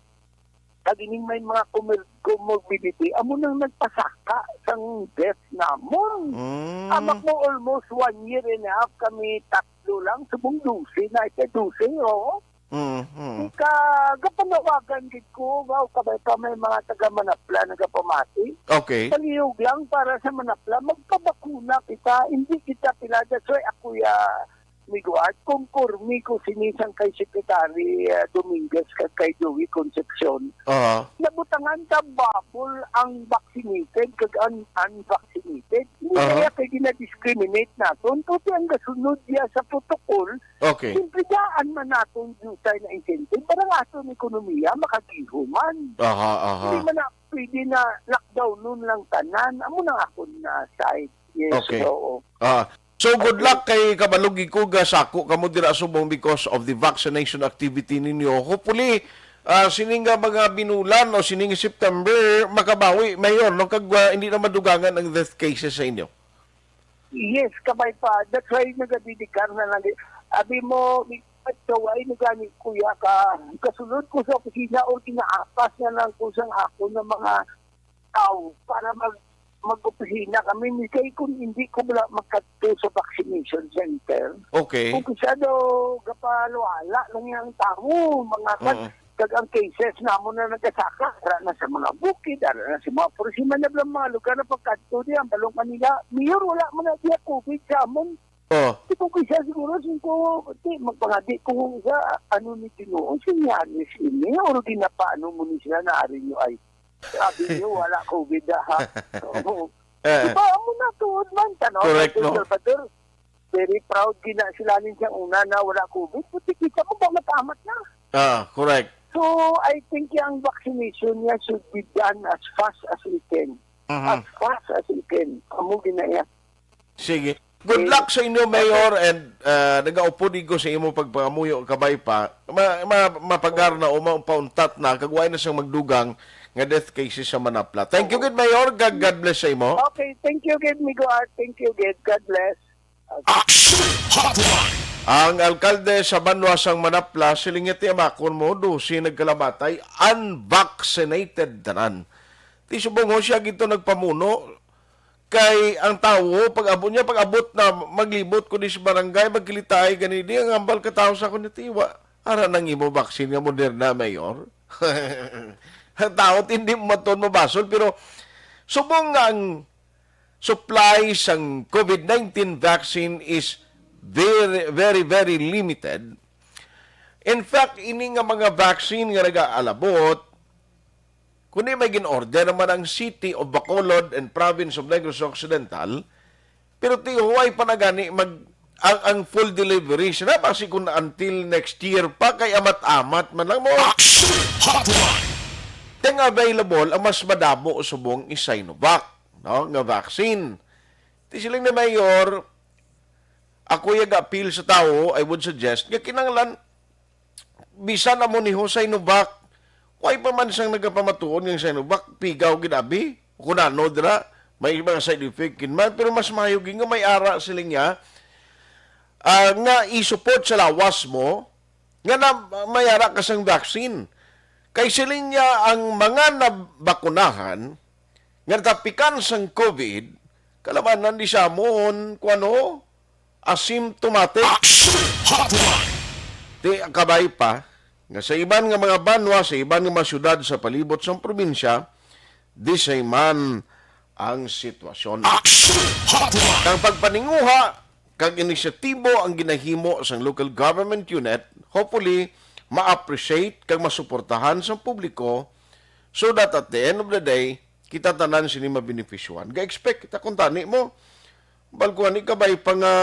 kag ining may mga comor-, comorbidity, amo nang nagpasaka sang death namon. Mm. Amak mo, almost one year and a half kami tatlo lang, subong dose na, ika dose, oo. Mm, mm. Ika, gapanawagan gid ko, wow, kabay pa may mga taga Manapla nagapamati. Okay. Palihog lang para sa Manapla, magpabakuna kita, hindi kita pila. That's why ako, ya, Migo Art, konforme ko sini sang kay Secretary, ah, Dominguez kag kay Joey Concepcion. Aha. Nabutangan ka bubble ang vaccinated kag ang unvaccinated. Hindi Aha. kaya kay gina-discriminate naton. Pati ang gasunod niya sa protocol, Okay. simple daan man naton diutay na incentive para ang aton ekonomiya makagihom man. Aha, aha. Hindi man na pwede na lockdown nun lang tanan. Amo na akon na side. Yes, Okay. oo. Ah, so, good luck kay kabalo gid ko, gasako kamo dira subong because of the vaccination activity ninyo. Hopefully, ah, sining nga mga binulan o sining September, makabawi, Mayor, no? Kag, ah, hindi na madugangan ang death cases sa inyo. Yes, kabay pa. That's why nagadedikar na lang. Abi mo, kaway na gani, kuya, ka, kasulod ko sa opisina or ginaapas na lang ko sang ako ng mga tao para mag, mag-opisina kami. Ni kay kung hindi ko wala magkadto sa vaccination center. Okay. Kung kisa daw, gapalwala lang yung tao, mga kan-, Mm. kag ang cases namon na nagasaka, ara na sa mga bukid, ara na sa mga pursiman na lang mga lugar na pagkadto di, ang Balong Manila, Mayor, wala man na diya covid sa amon. Oh. Di ko kisa siguro, singko, di, magpangadi ko sa, ano ni Ginoo, senyales ini, or ginapaano mo ni sila na ari nyo ay, sabi nyo, wala covid, ha? Oo. Eh. Di ba, amo na tuod man, tanaw Correct, sa no? Salvador, very proud gina sila nin sa una na wala covid, puti kita mo ba matamat na? Ah, correct. So, I think yung vaccination niya should be done as fast as we can. Mhm. As fast as we can. Amo ginaya. Sige. Good luck sa inyo, Mayor, and, uh, nagaupod ko sa imo pagpangamuyo, kabay pa. Ma-, ma-, mapagar na o mapauntat na, kag wala na siyang magdugang nga death cases sa Manapla. Thank you gid, Mayor. God, God bless sa imo. Okay, thank you gid, Migo Art. Thank you gid. God bless. Action Hotline. Ang alkalde sa banwa sang Manapla, siling niya, "Ti amakon mo, dose nagkalamatay, unvaccinated tanan." Ti subong ho siya gito nagpamuno, kay ang tawo, pag-abot niya, pag-abot na, maglibot ko di sa barangay, magkilitay, gani di, ang hambal ka tawo sa akon, "Tiwa, ara nang imo vaccine nga Moderna, Mayor." Ang tawo, hindi mo maton mabasol, pero subong nga ang supply sang covid nineteen vaccine is very, very, very limited. In fact, ini nga mga vaccine nga nagaalabot, kundi may gin-order naman ang City of Bacolod and Province of Negros Occidental, pero tihuway pa na gani mag, ang, ang full delivery sila, basi kung until next year pa, kay amat-amat man lang mo. Action Hotline. Teng available, ang mas madamo subong is Sinovac, no, nga vaccine. Ti siling ni Mayor, ako yung appeal sa tao, I would suggest, nga kinahanglan, bisan amo ni ho Sinovac, way pa man sang nagapamatuod nga Sinovac, pigaw gid abi, kung ano dira, may mga side effect gid man, pero mas mayo gid nga may ara sila niya, ah, nga i-support sa lawas mo, nga na may ara ka sang vaccine. Kay siling niya ang mga nabakunahan nga natapikan sang covid, kalabanan di sa amon, kuno, asymptomatic. Action Hotline! Ti kabay pa nga sa iban nga mga banwa, sa iban nga mga syudad sa palibot sang probinsya, disay man ang sitwasyon. Action Hotline! Ang pagpaninguha kag inisyatibo ang ginahimo sang local government unit, hopefully, ma-appreciate kag masuportahan sang publiko, so that at the end of the day, kita tanan sini mabenepisyohan. Ga-expect kita kung tani mo, balkuhan ni kabay pa nga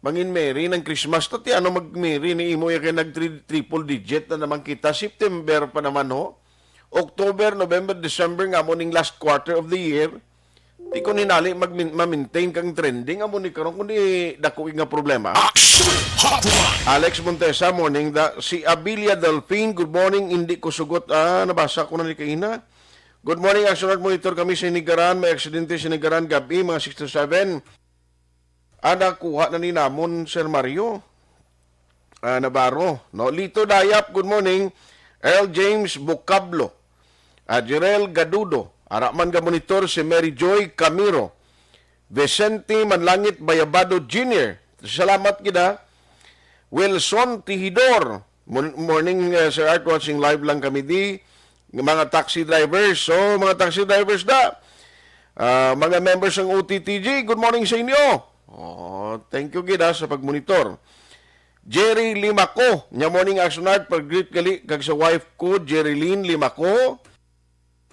mangin merry ng Christmas, ta ti ano mag-merry ni imo ya kay nag tri-, triple digit na naman kita. September pa naman, ho. October, November, December nga mo ning last quarter of the year. Di ko ninali mag-, ma-maintain kang trending, amo ni karon kundi dako nga problema. Action Hotline! Alex Montesa, morning. Da, si Abilia Delfin, good morning. Hindi ko sugot. Ah, nabasa ko na ni kaina. Good morning, Action Alert Monitor. Kami sa Hinigaran, may aksidente sa Hinigaran gabi, mga six to seven. Ah, nakuha na ni namon, Sir Mario. Ah, Navarro, no? Lito Dayap, good morning. Earl James Vocablo. Ah, Jerel Gadudo. Ara man ga monitor si Mary Joy Camiro. Vicente Manlangit Bayabado Junior. Salamat gid, ha. Wilson Tihidor. Mon-, morning, uh, Sir Art. Watching live lang kami di. Mga taxi drivers. So, mga taxi drivers da. Ah, mga members ng O T T G, good morning sa inyo. Oh, thank you gid, ha, sa pagmonitor. Jerry Limaco, nya morning, Action Art, pag-greet gali kag sa wife ko, Jerry Lynn Limaco.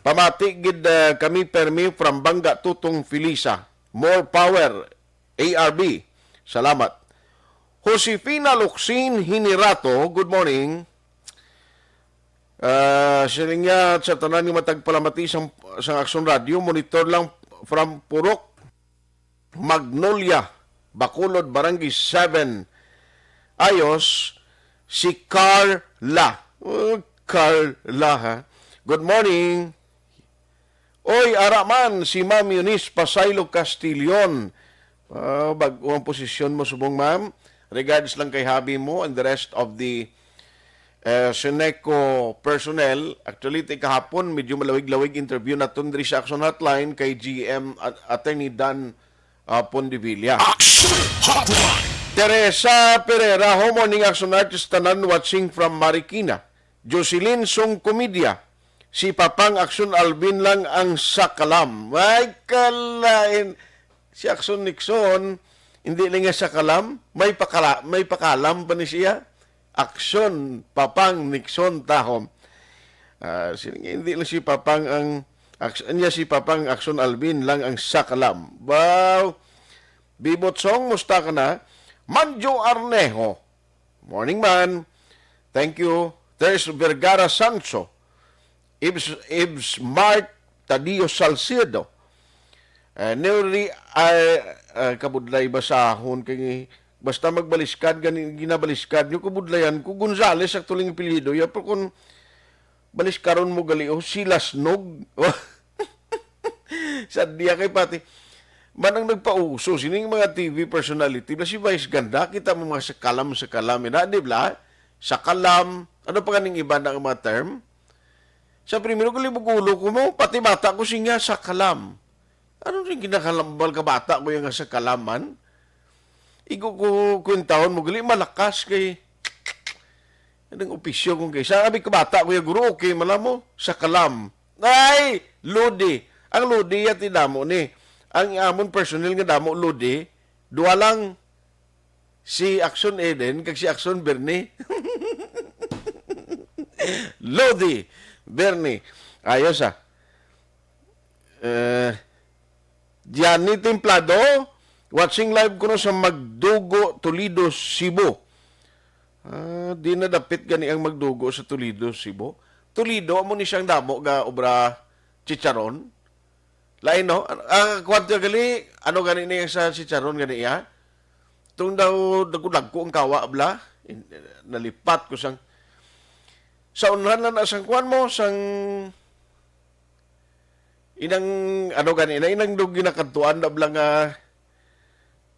Pamati gid, ah, kami permi from Banga Tutong Felisa. More power, A R B. Salamat. Josefina Locsin Hinirato, good morning. Ah, siling niya sa tanan nga matagpalamati sang, sang Action Radio, monitor lang from Purok. Magnolia, Bacolod, Barangay seven. Ayos, si Carla. Oh, Carla, ha? Good morning. Oy, ara man, si Ma'am Eunice Pasaylo Castillon. Ah, bag-o ang posisyon mo subong, ma'am. Regards lang kay hubby mo and the rest of the eh, Seneco personnel. Actually, ti kahapon, medyo malawig-lawig interview naton diri sa Action Hotline kay G M at-, Attorney Dan, ah, Pondevilla. Action Hotline! Teresa Pereira, ho, morning, Action Artist tanan, watching from Marikina. Jocelyn Song Comedia, si Papang Action Alvin lang ang sakalam. Ay, kalain. Si Action Nixon, hindi lang nga sakalam, may pakala-, may pakalam pa ni siya. Aksyon, Papang Nixon Tahom. Ah, sino nga hindi lang si Papang ang aks-, niya si Papang Aksyon Alvin lang ang sakalam. Wow! Bibot Song, musta ka na? Manjo Arnejo. Morning, man. Thank you. There's Vergara Sancho. Ibs, Ibs Mart Tadio Salcedo. Eh, Neri, ay, ay, kabudlay basahon kay basta magbaliskad, gani, ginabaliskad nyo, kabudlayan ko. Gonzales, actually, ang apelyido. Ya, pero kung baliskaron mo gali, oh, Silasnog. Sa diya kay pati, man ang nagpauso, sining mga T V personality, bla si Vice Ganda, kita mo mga sakalam, sakalam, ina, di bla? Sakalam, ano pa ganing iba na ang mga term? Sa primero ko, libog ulo ko mo, pati bata ko, siya, sakalam. Ano rin ginakalambal ka bata ko yung nga sakalaman? Igo ko kwentahon mo, gali malakas kay anong opisyo kung kaysa. Abi ko bata ko yung guro, okay, malamo, sakalam. Ay, Lodi. Ang Lodi, yati damo ni. Ang amon personal nga damo, Lodi, duha lang, si Action Eden, kag si Action Bernie. Lodi, Bernie. Ayos, ah. Eh, Gianni Templado, watching live kuno sa Magdugo, Toledo, Cebu. Ah, di na dapit gani ang Magdugo sa Toledo, Cebu. Toledo, amo ni siyang damo ga obra chicharon. Lain, no? Ang, ang kwanto gali, ano gani niya sa chicharon gani iya? Tung daw dagko-dagko ang kawa, bla. In-, nalipat ko sang, sa unhan lang na sang kwan mo, sang inang, ano gani na, inang dog ginakadtuan na bla nga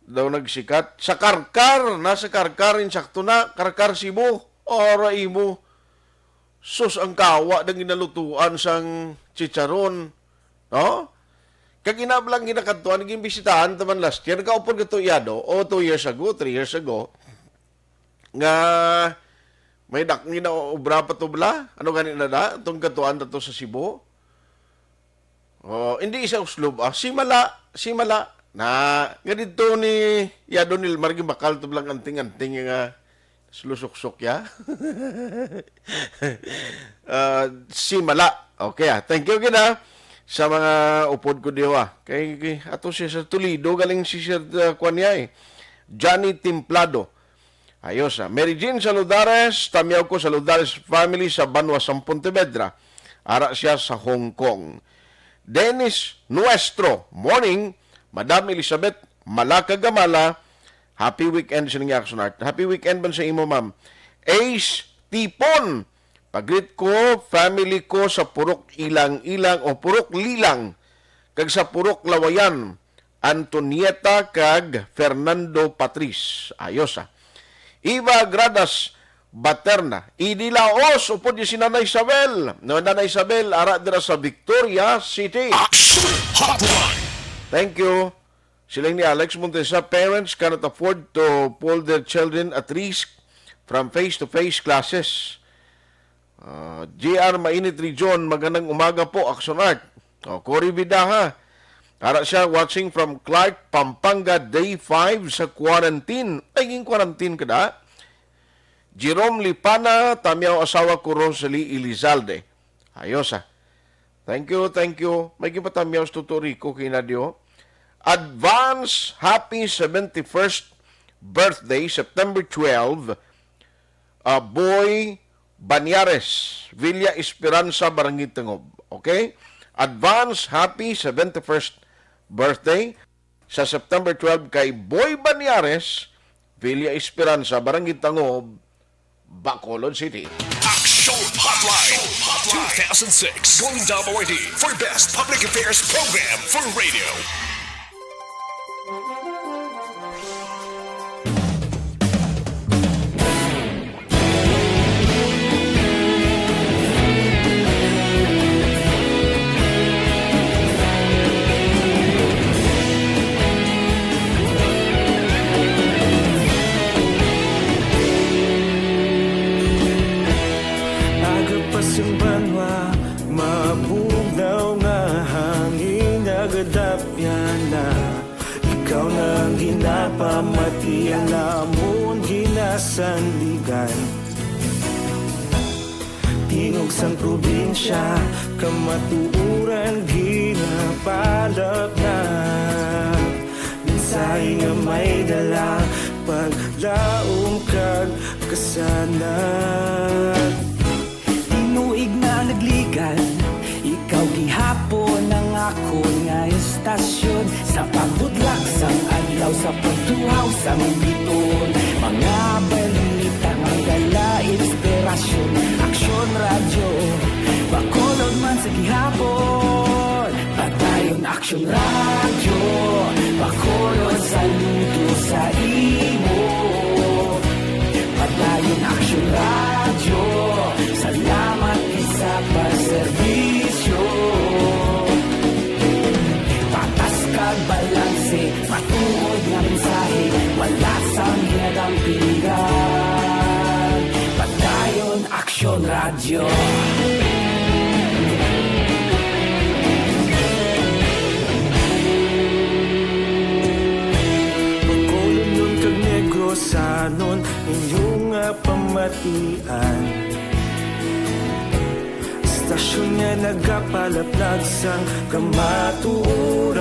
daw nagsikat. Sa Karkar, na sa Karkar, insakto na, Karkar, Cebu. Ora imo. Sus, ang kawa na ginalutuan sang chicharon. No? Kag ina lang ginakadtuan, gimbisitahan ta man last year, nagkaupod ka two, yado, o two years ago, three years ago, nga may dak-, ginaobra pa to bala? Ano gani na da? Itong katuan na to sa Cebu? Oh, hindi isa uslob, ah. Si Mala, si Mala. Na, nga dito ni Yado Nilmar, gibakal to lang anting-anting nga sulusuksok ya. Ah, si Mala. Okay, ah. Thank you gid, ah, sa mga upod ko diyo, ah. Kay, kay ato siya sa Toledo, galing si Sir, ah, kwan niya, eh. Johnny Templado. Ayos, ah. Mary Jean Saludares, tamiyaw ko Saludares family sa Banwa, sa Pontevedra. Ara siya sa Hong Kong. Dennis Nuestro, morning. Madam Elizabeth Malaka Gamala, happy weekend sa ninyo, Action Art. Happy weekend man sa imo, ma'am. Ace Tipon, pagreet ko, family ko sa Purok Ilang-Ilang o Purok Lilang, kag sa Purok Lawayan, Antonieta kag Fernando Patris. Ayos, ah. Eva Gradas Baterna, Idi Laos, upod ni si Nanay Isabel. No, Nanay Isabel, ara dira sa Victoria City. Action Hotline. Thank you. Siling ni Alex Montesa, parents cannot afford to put their children at risk from face-to-face classes. Ah, J R Mainit Region, magandang umaga po, Action Art. Oh, Cory Vidaha. Ara siya watching from Clark, Pampanga, day five sa quarantine. Ay, ging quarantine ka da? Jerome Lipana, tamiyaw asawa ko, Rosalie Elizalde. Ayos, ah. Thank you, thank you. May gipatamyaw sa Tuto Rico, Kinadio. Advance happy seventy-first birthday, September twelve. Ah, Boy Banyares, Villa Esperanza, Barangay Tangob. Okay? Advance happy seventy-first birthday sa September twelve kay Boy Banyares, Villa Esperanza, Barangay Tangob, Bacolod City. Action Hotline, two thousand six Golden Dome Awardee for Best Public Affairs Program for Radio. Aga pa sing banwa, mabugnaw nga hangin, nagadapyan na. Ikaw na ang ginapamati, ang amon ginasandigan. Tingog sang probinsya, kamatuoran ginapalapnag. Mensahe nga may dala, paglaom kag kasanag. Tinuig na nagligad, ikaw gihapon ang akon nga estasyon. Sa pagbutlak sang adlaw, sa pagtuhaw sang biton, mga balita nga dala inspirasyon. Aksyon Radyo, Bacolod man sa gihapon. Padayon Aksyon Radyo, Bacolod, saludo sa imo. Padayon Aksyon Radyo, salamat gid sa pagserbisyo. Patas kag balanse, matuod nga mensahe, wala sang ginadampigan. Padayon Aksyon Radyo. Bacolodnon kag Negrosanon, inyo nga pamatian. Estasyon nga nagapalaplag sang kamatuoran.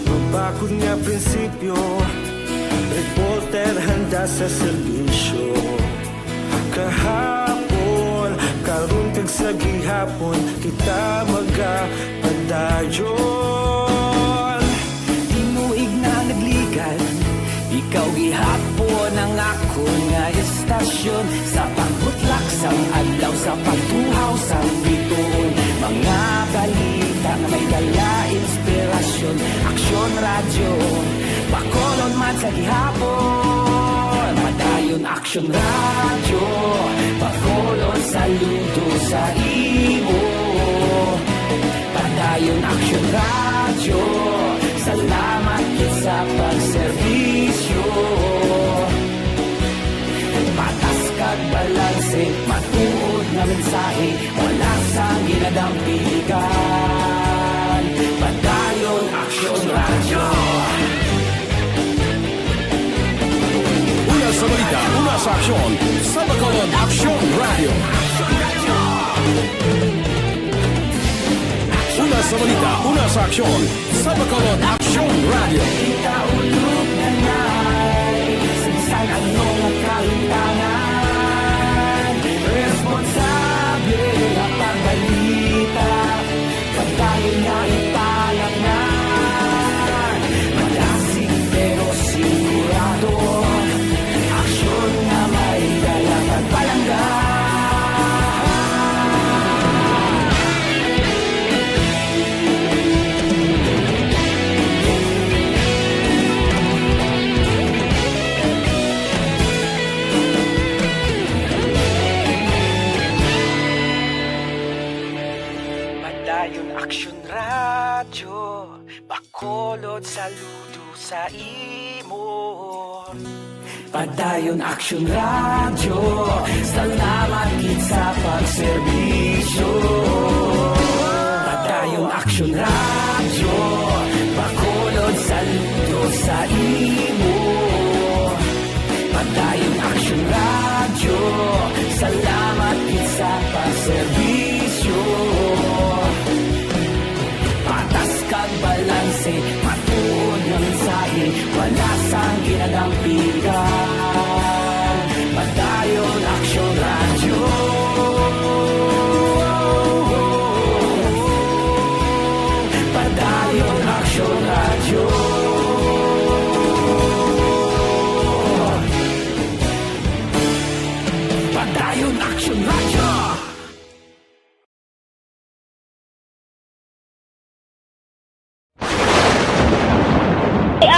Mabakod nga prinsipyo, reporter handa sa serbisyo. Kahapon, karon kag sa gihapon, kita magapadayon. Tinuig na nagligad, ikaw gihapon ang akon nga estasyon. Sa pagbutlak sang adlaw, sa pagtuhaw sang biton, mga balita nga may dala inspirasyon. Aksyon Radyo, Bacolod man sa gihapon. Padayon Aksyon Radyo, Bacolod, saludo sa imo. Ayon Action Radio, salamat gid sa pagserbisyo. Patas kag balanse, matuod nga mensahe, wala sang ginadampigan. Padayon Action Radio. Una sa balita, una sa aksyon, sa Bacolod Action Radio. Una sa balita, una sa aksyon, sa Bacolod Action Radio. Kita ulog na nay, sa bisan ano nga kahimtangan, responsable nga pagbalita. Pagdayon nga ipalangnan, malasig pero sigurado, aksyon nga may dala kag palangga. Padayon Action Radyo, Bacolod, saludo sa imo. Padayon Action Radyo, salamat gid sa pagserbisyo. Padayon Action Radyo, Bacolod, saludo sa imo. Padayon Action Radyo, salamat gid sa pagserbisyo. Patas kag balanse, matuod nga mensahe, wala sang ginadampigan. Padayon Action Radyo. Padayon Action Radyo. Padayon Action Radyo.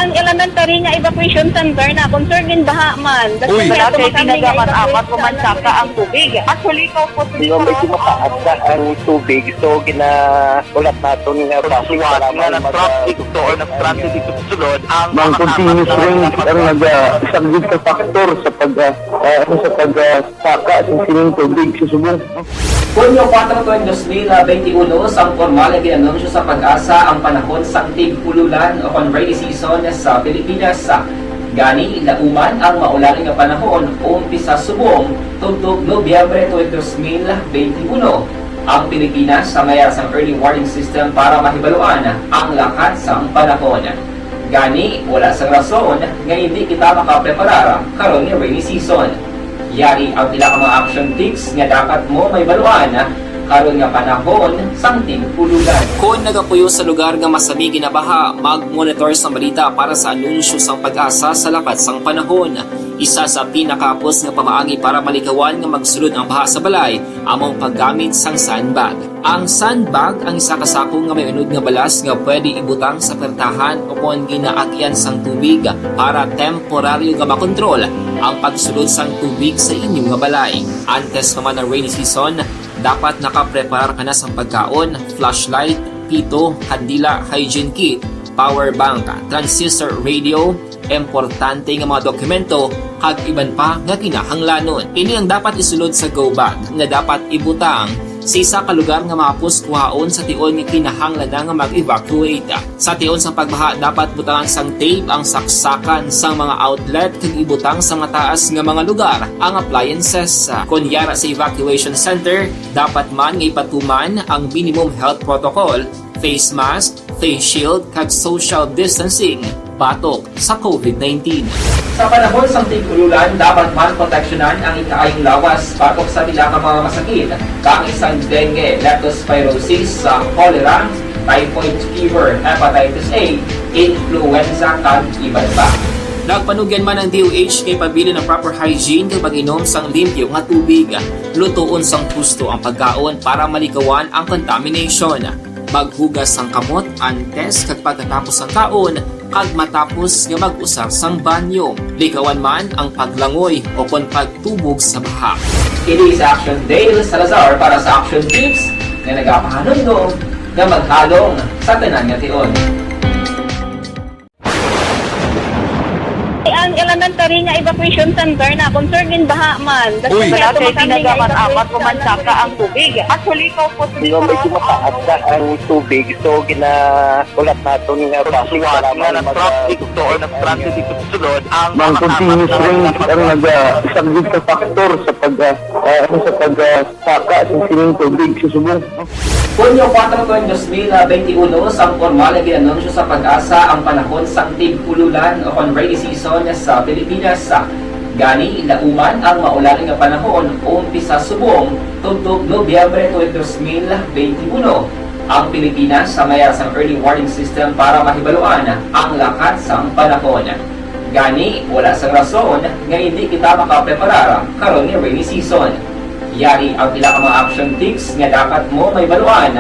Ang elementary nga evacuation center na concern in baha man. Uy. Wala kay ginagaman apat ko man saka ang tubig. Actually, ko po. Di ba, medyo mataas na ang tubig, so ginahulat naton nga traffic nga mag-, nag-traffic to or nag-traffic dito sa sulod ang mga continuous rain ang nag-, ah, isang big factor sa pag, ah, ah, ano, sa pag, ah, saka sa sining tubig sa subong. Hunyo kuwatro, tuig dos mil benti uno, sang pormal nga gin-anunsyo sa PAGASA ang panahon sang tig-ululan o kon rainy season sa Pilipinas. Gani, lauman ang maulan nga panahon umpisa subong tubtob Nobyembre tuig dos mil benti uno. Ang Pilipinas may ara sang early warning system para mahibaluan ang lakat sang panahon. Gani, wala sang rason nga hindi kita makapreparar karon nga rainy season. Yari ang pila ka mga action tips nga dapat mo mahibaluan karon nga panahon sang tig-ululan. Kon nagapuyo sa lugar nga masami ginabaha, mag-monitor sang balita para sa anunsyo sang PAGASA sa lakat sang panahon. Isa sa pinakahapos nga pamaagi para malikawan nga magsulod ang baha sa balay amo ang paggamit sang sandbag. Ang sandbag ang isa ka sako nga may unod nga balas nga pwede ibutang sa pertahan o kon ginaagyan sang tubig para temporaryo nga makontrol ang pagsulod sang tubig sa inyo nga balay. Antes pa man ang rainy season, dapat nakapreparar ka na sang pagkaon, flashlight, pito, kandila, hygiene kit, power bank, transistor radio, importante nga mga dokumento, kag iban pa nga kinahanglanon. Ini ang dapat isulod sa go bag nga dapat ibutang sa isa ka lugar nga mahapos kuhaon sa tion nga kinahanglan na nga mag-evacuate. Sa tion sang pagbaha, dapat butangan sang tape ang saksakan sang mga outlet kag ibutang sa mataas nga mga lugar ang appliances. Kon yara sa evacuation center, dapat man nga ipatuman ang minimum health protocol, face mask, face shield, kag social distancing batok sa covid nineteen. Sa panahon sang tig-ululan, dapat man proteksyonan ang ikaayong lawas batok sa pila ka mga masakit, kaangay sang dengue, leptospirosis, sa cholera, typhoid fever, hepatitis A, influenza, kag iban pa. Nagpanugyan man ang D O H nga ipabilin ang proper hygiene kag pag-inom sang limpyo nga tubig. Lutoon sang husto ang pagkaon para malikawan ang contamination. Maghugas sang kamot antes kag pagkatapos sang kaon, kag matapos nga mag-usar sang banyo. Likawan man ang paglangoy o kon pagtubog sa baha. Kini si Action Dale Salazar para sa Action Tips nga nagapahanumdom nga maghalong sa tanan nga tion. Ang elementary nga evacuation center na concerned in baha man. Uy. Wala kay pinagamat-amat ko man saka ang tubig. Actually, ko po Yung medyo mataas na ang tubig, so ginaulat naton nga bus para na mag- traffic to or nag-transit dito sa sulod ang Mang continuous rain ang nag-, ah, isang big factor sa pag, ah, ah, ano, sa pag, ah, saka sa sining tubig sa subong. Hunyo kuwatro, dos mil benti uno, sang pormal nga gin-anunsyo sa PAGASA ang panahon sang tig-ululan o kon rainy season sa Pilipinas. Gani, lauman ang maulan nga panahon umpisa subong tubtob Nobyembre tuig dos mil benti uno. Ang Pilipinas sa mayar sang early warning system para mahibaluan ang lakat sang panahon. Gani, wala sang rason nga indi kita makapreparar karon nga rainy season. Yari ang pila ka mga action tips nga dapat mo mahibaluan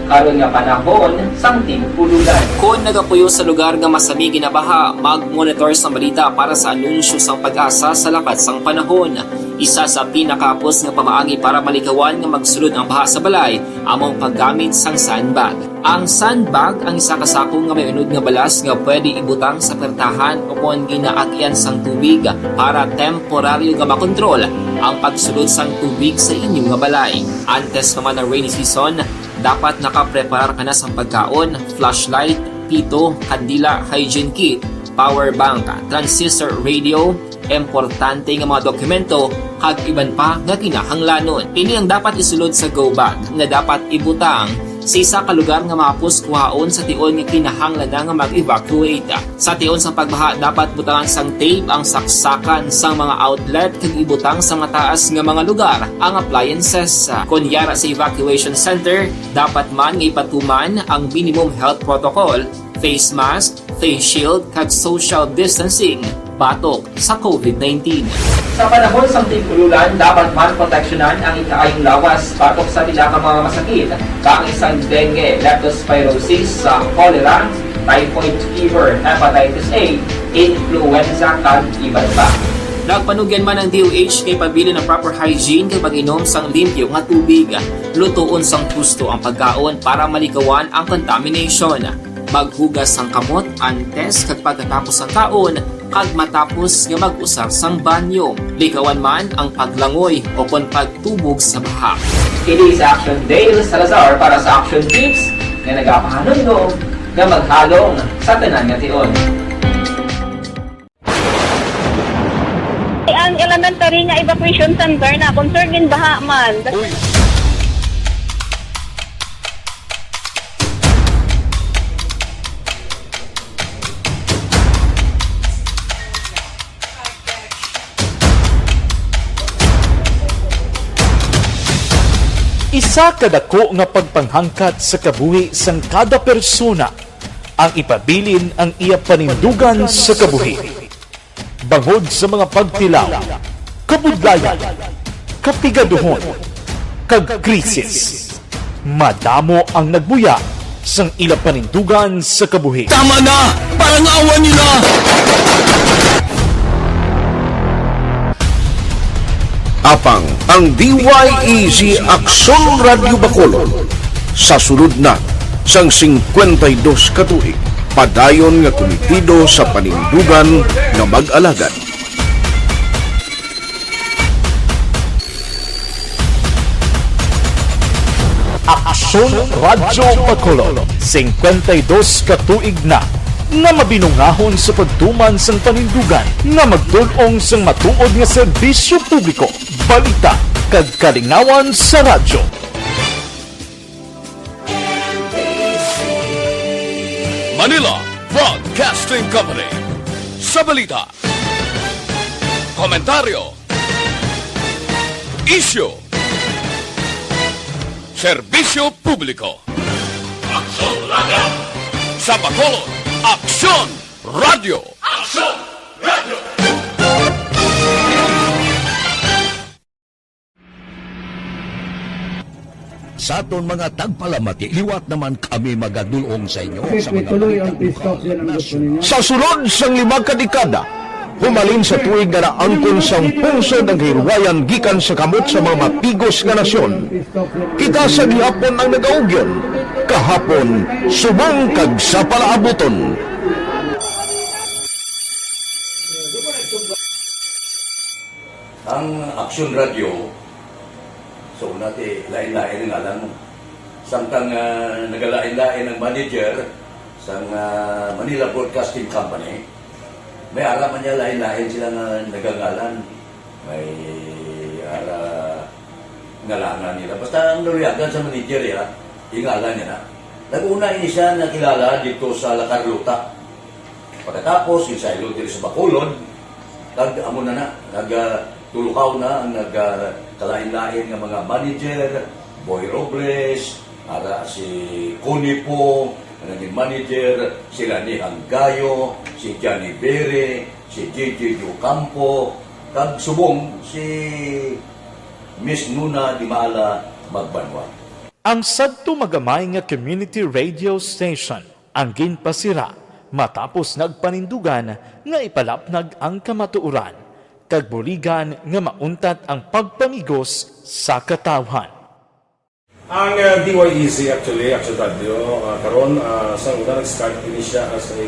karon nga panahon sang tig-ululan. Kon nagapuyo sa lugar nga masami ginabaha, mag-monitor sang balita para sa anunsyo sang PAGASA sa lakat sang panahon. Isa sa pinakahapos nga pamaagi para malikawan nga magsulod ang baha sa balay amo ang paggamit sang sandbag. Ang sandbag ang isa ka sako nga may unod nga balas nga pwede ibutang sa pertahan o kon ginaagyan sang tubig para temporaryo nga makontrol ang pagsulod sang tubig sa inyo nga balay. Antes pa man ang rainy season, dapat nakapreparar ka na sang pagkaon, flashlight, pito, kandila, hygiene kit, power bank, transistor radio, importante nga mga dokumento, kag iban pa nga kinahanglanon. Ini ang dapat isulod sa go bag nga dapat ibutang sa isa ka lugar nga mahapos kuhaon sa tion nga kinahanglan na nga mag-evacuate. Sa tion sa pagbaha, dapat butangan sang tape ang saksakan sang mga outlet kag ibutang sa mataas nga mga lugar ang appliances. Kon yara sa evacuation center, dapat man nga ipatuman ang minimum health protocol, face mask, face shield, kag social distancing batok sa covid nineteen. Sa panahon sang tig-ululan, dapat man proteksyonan ang ikaayong lawas batok sa pila ka mga masakit, kaangay sang dengue, leptospirosis, sa cholera, typhoid fever, hepatitis A, influenza, kag iban pa. Nagpanugyan man ang D O H nga ipabilin ang proper hygiene kag pag-inom sang limpyo nga tubig. Lutoon sang husto ang pagkaon para malikawan ang contamination. Maghugas sang kamot antes kag pagkatapos sang kaon kag matapos nga mag-usar sang banyo. Likawan man ang paglangoy o kon pagtubog sa baha. Kini si Action Dale Salazar para sa Action Tips nga nagapahanumdom nga maghalong sa tanan nga tion. Ang elementary nga evacuation center na concerned in baha man. Uy. Isa ka dako nga pagpanghangkat sa kabuhi sang kada persona ang ipabilin ang iya panindugan sa kabuhi. Bangod sa mga pagtilaw, kabudlayan, kapigaduhon, kag krisis, madamo ang nagbuya sang ila panindugan sa kabuhi. Tama na! Parangawan nila! Apang ang D Y E G Aksyon Radyo Bacolod sa sulod na sang singkwenta y dos ka tuig, padayon nga kumitido sa panindugan nga mag-alagad. Aksyon Radyo Bacolod, singkwenta y dos ka tuig na nga mabinungahon sa pagtuman sang panindugan nga magdul-ong sang matuod nga serbisyo publiko, balita, kag kalingawan sa radyo. Manila Broadcasting Company. Sa balita, komentaryo, isyu, serbisyo publiko. Aksyon Radyo. Sa Bacolod, Aksyon Radyo. Aksyon Radyo. Sa aton mga tagpalamati, liwat naman kami magadul-ong sa inyo sa mga balita. Sa sulod sang lima ka dekada, Humalin sa tuig nga naangkon sang pungsod ang kahilwayan gikan sa kamot sa mga mapigos nga nasyon. Kita sa gihapon ang nagaugyon, kahapon subong kag sa palaabuton. Ang Aksyon Radyo, sa una ti lain-lain ang ngalan mo. Samtang ah, nagalain-lain ang manager sang ah, Manila Broadcasting Company, may ara man niya lain-lain sila nga nagangalan. May ara ngalanan nila. Basta ang naluyagan sa manager ya, ingalan niya na. Nag-una ini siya nakilala dito sa La Carlota. Pagkatapos, ginsaylo diri sa Bacolod, kag amo na na, nagtulukaw na ang nagkalain-lain nga mga manager, Boy Robles, ara si Connie Pong, ang naging manager, sila ni Hanggayo, si Johnny Bere, si J J Ocampo, kag subong si Miss Nuna Dimala Magbanwa. Ang sadto magamay nga community radio station ang ginpasira matapos nagpanindugan nga ipalapnag ang kamatuoran kag buligan nga mauntat ang pagpamigos sa katawhan. Ang uh, D Y E Z actually, Action Radio, uh, karon uh, sa una nag-start ini siya as a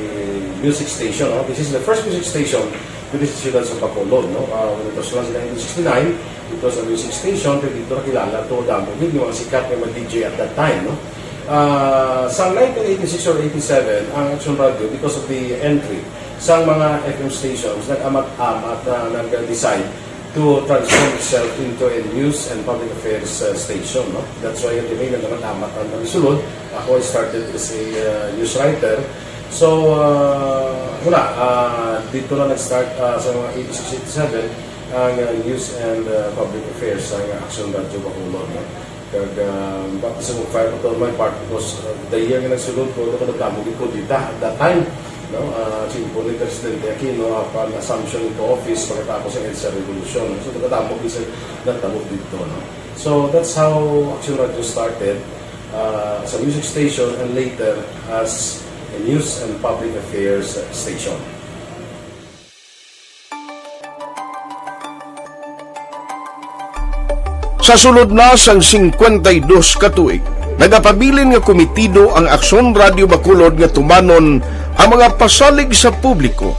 music station. No? This is the first music station with the Siyudad sa Bacolod. No? Uh, when it was launched in nineteen sixty-nine, it was a music station, pero dito nakilala to damo gid yung mga sikat nga mga D J at that time. No? Uh, sa nineteen eighty-six or eighty-seven, ang Action Radio, because of the entry sa mga F M stations, nag-amat-amat na nag-decide to transform itself into a news and public affairs uh, station. No? That's why kami nagkakatamat ang pagsulod. Ako, I started as a uh, news writer. So, uh, wala. Uh, dito na nag-start uh, sa mga eighty-six, eighty-seven ang uh, news and uh, public affairs sa Action Radio Bacolod. No? Kag uh, baptism of fire pa to my part because uh, the year nga nagsulod ko, ako nagdamo gid ko dita at that time. No? Uh, simple ni Presidente Aquino, upon assumption into office pagkatapos ng EDSA Revolution. So, nagdamo gid sa nagtabo dito. No? So, that's how Action Radio started uh, as a music station and later as a news and public affairs station. Sa sulod na sang singkwenta y dos ka tuig, nagapabilin nga komitido ang Aksyon Radio Bacolod nga tumanon ang mga pasalig sa publiko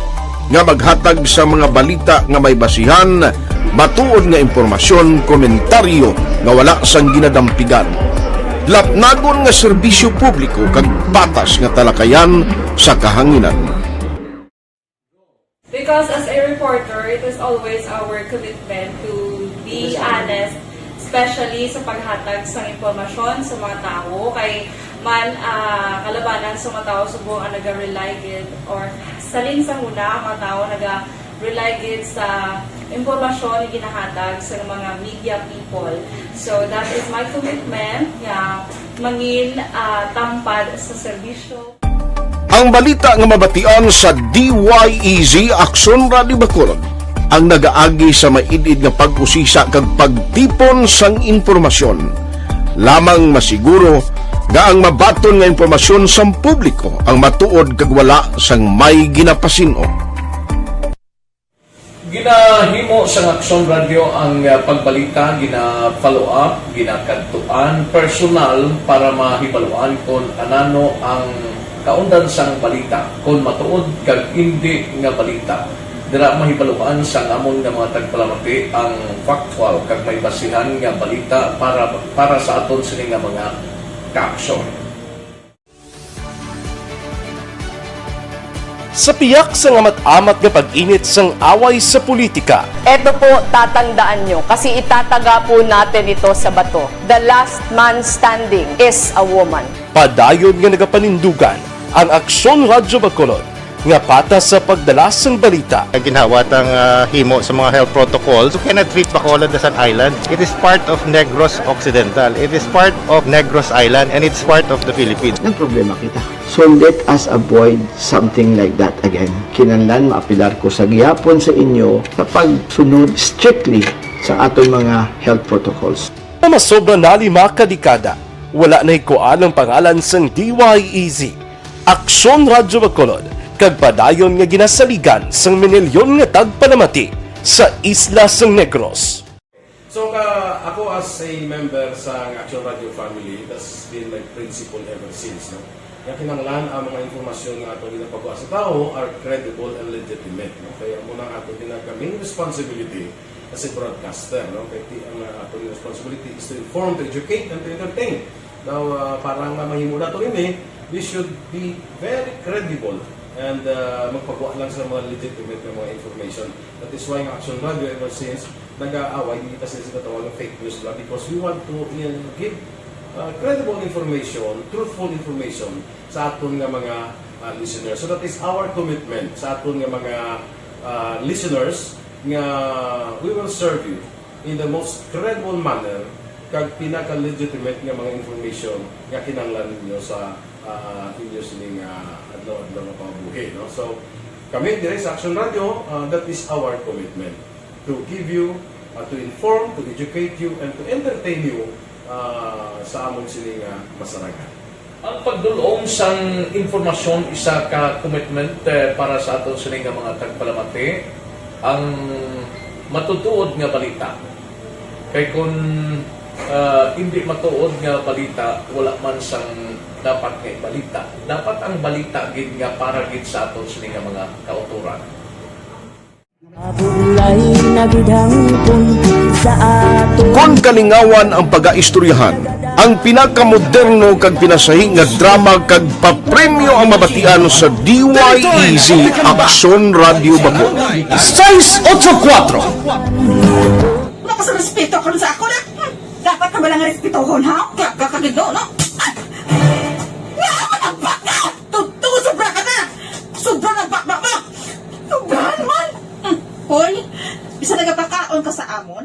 nga maghatag sa mga balita nga may basihan, matuod nga impormasyon, komentaryo nga wala sang ginadampigan, lapnagon nga serbisyo publiko kag patas nga talakayan sa kahanginan. Because as a reporter, it is always our commitment to be honest, especially sa paghatag sang impormasyon sa mga tawo. Kay man ah, kalabanan sa mga tawo subong ang naga-rely gid or salin sa huna ang mga tawo naga-rely gid sa impormasyon nga ginahatag sa mga media people. So that is my commitment nga mangin ah, tampad sa serbisyo. Ang balita nga mabatian sa D Y E Z Aksyon Radio Bacolod ang nagaagi sa maid-id nga pag-usisa kag pagtipon sang impormasyon. Lamang masiguro nga ang mabaton nga impormasyon sang publiko ang matuod kag wala sang may ginapasin-o. Ginahimo sang Aksyon Radio ang ah, pagbalita, gina-follow up, ginakadtuan personal para mahibaluan kon anano ang kaundan sang balita, kon matuod kag indi nga balita. Dira mahibaluan sang amon nga mga tagpalamati ang factual kag may basihan nga balita para para sa aton sini nga mga kaaksyon. Sa piyak sang amat-amat nga pag-init sang away sa politika, Eto po, tatandaan nyo, kasi itataga po natin ito sa bato. The last man standing is a woman. padayon nga nagapanindugan ang Aksyon Radyo Bacolod nga patas sa pagdala sang balita. Ginhawat ang ah, himo sa mga health protocols. You cannot treat Bacolod as an island. It is part of Negros Occidental. It is part of Negros Island and it's part of the Philippines. Nagproblema kita. So let us avoid something like that again. Kinahanglan maapelar ko sa gihapon sa inyo sa pagsunod strictly sa aton mga health protocols. Nga masobra na lima ka dekada, wala nahikuan ang pangalan sang D Y E Z, Aksyon Radyo Bacolod, kag padayon nga ginasaligan sang minilyon nga tagpalamati sa isla sang Negros. So, ka, ako as a member sa Action Radio family, that's been my principle ever since, no? Nga kinahanglan ang mga impormasyon nga ato ginapagwa sa tawo are credible and legitimate, no? Kaya amo na ang ato ginag-, main responsibility as a broadcaster, no? Kay ti-, ang uh, ato responsibility is to inform, to educate, and to entertain. Now, uh, para nga mahimo nato ini, we should be very credible and uh, magpagwa lang sa mga legitimate nga mga information. That is why ang Action Radio ever since nag-aaway, hindi kasi sa tawag ng fake news lang because we want to uh, give uh, credible information, truthful information sa aton nga mga uh, listeners. So that is our commitment sa aton nga mga uh, listeners nga we will serve you in the most credible manner kag pinaka-legitimate nga mga information nga kinahanglan ninyo sa uh, inyo sining uh, adlaw-adlaw nga pangabuhi, no? So, kami dire sa Action Radio, uh, that is our commitment to give you, uh, to inform, to educate you, and to entertain you uh, sa amon sining uh, masarangan. Ang pagdul-ong sang impormasyon isa ka commitment eh, para sa aton sini nga mga tagpalamati. Ang matutuod nga balita. Kay kun ah, hindi matuod nga balita, wala man sang dapat nga ibalita. Dapat ang balita gid nga para gid sa aton sini nga mga kautoran. Mabulay na gid hangpon sa ato. Kon kalingawan ang pagaistoryahan, ang pinakamoderno kag pinasahi nga drama kag papremyo ang mabatian sa D Y E Z Aksyon Radio Bacolod. Sais otso kuwatro. Wala ka sa respeto karon sa ako na. Hmm, dapat ka ba lang respetohon, ha? Kaya ka kagido, no? Ay! Nga ako nagbaka! Tuto, sobra ka na! Sobra na baka mo! Sobra naman! Hmm, hoy, isa nagapakaon ka sa amon?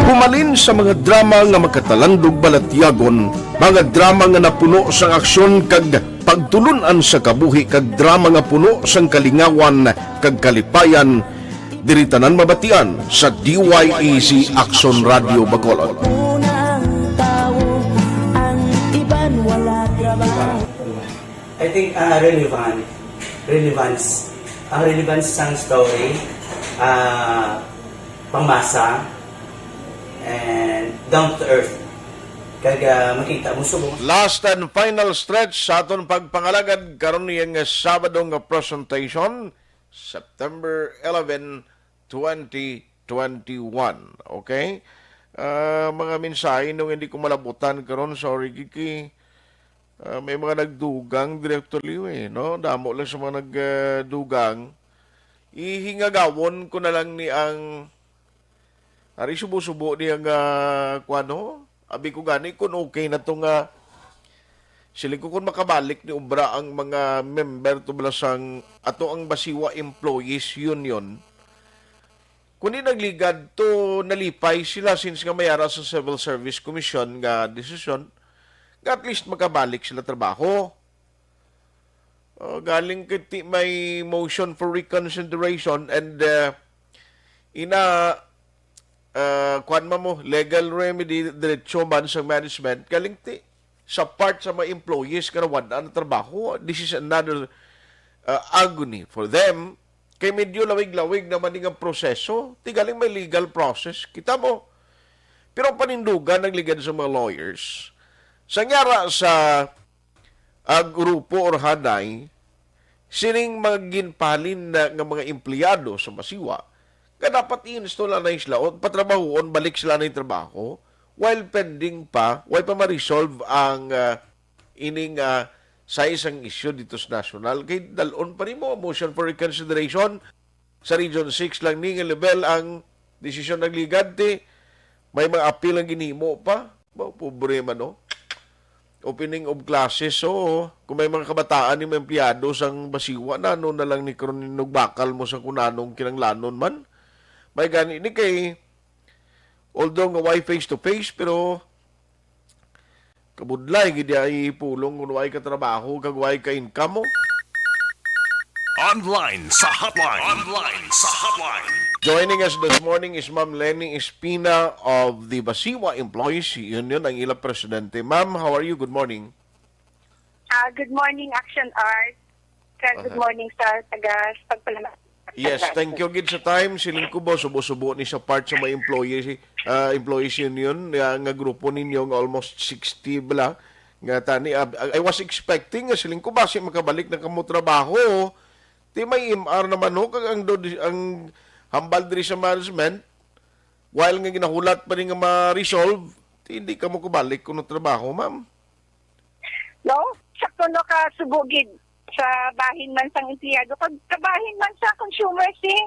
Humalin sa mga drama nga makatalandog balatyagon, mga drama nga napuno sang aksyon kag pagtulun-an sa kabuhi kag drama nga puno sang kalingawan kag kalipayan, diri tanan mabatian sa D Y E Z Aksyon Radio Bacolod. Unang tawo, ang iban wala trabaho. I think uh, relevant, relevance, ang relevance sang story, uh, pangmasa, and down to earth. Kag uh, makita mo subong. Last and final stretch sa aton pagpangalagad karon niya nga Sabado nga presentation, September eleven, twenty twenty-one. Okay? Ah, mga mensahe nung hindi ko malabutan karon, sorry, Kiki. Ah, may mga nagdugang, Director Liw, eh, no? Damo lang sa mga nagdugang. Ihingagawon ko na lang ni ang ari subo-subo niya nga kuwano. Abi ko gani kung okay na to nga siling ko kung makabalik ni obra ang mga member to bala sang ato ang Basiwa Employees Union. Kundi nagligad to nalipay sila since nga may ara sa Civil Service Commission nga desisyon nga at least makabalik sila trabaho. Oh, galing kiti may motion for reconsideration and uh, ina uh, kuan man mo legal remedy diretso man sa management galing ti sa part sa mga employees nga nawad-an ang trabaho. This is another uh, agony for them. Kay medyo lawig-lawig naman ni nga proseso. Ti galing may legal process. Kita mo? Pero ang panindugan nagligad sa mga lawyers. Sa nyara sa uh, grupo or haday, sining mga ginpalin na nga mga empleyado sa Basiwa nga dapat i-install anay sila o patrabahoon balik sila anay trabaho while pending pa, way pa ma-resolve ang uh, ining uh, sa isang issue dito sa national. Kay dalon pa nimo motion for reconsideration sa Region six lang ni nga level ang desisyon nagligad ti may mga apil ang ginhimo pa. Ba, pobre man, no? Opening of classes, so kung may mga kabataan ni mga empleyado sang Basiwa na ano na lang ni karon ninugbakal mo sa kunanong kinanglanon man. May gani ni kay although nga way face to face pero kabudlay gid ay pulong kung way ka trabaho kag way ka income mo. Online sa hotline. Online sa hotline. Joining us this morning is Ma'am Lenny Espina of the Basiwa Employees Union, ang ila presidente. Ma'am, how are you? Good morning. Uh, Ah, good morning, Action Art. Kag good Aha. morning sa taga pagpalamat. Yes, thank you gid sa time. Siling ko ba, subo-subo ni sa part sa may employee, ah, employees union nga, nga grupo ninyo nga almost sixty bala nga tani. Ah, I was expecting nga siling ko ba si makabalik na kamo trabaho. Ti may M R naman ho, kag ang do-, ang hambal diri sa management, while nga ginahulat pa ni nga ma-resolve, ti hindi kamo kabalik kuno trabaho, ma'am. No? Sakto no ka subo gid sa bahin man sang empleyado kag sa bahin man sa consumers eh.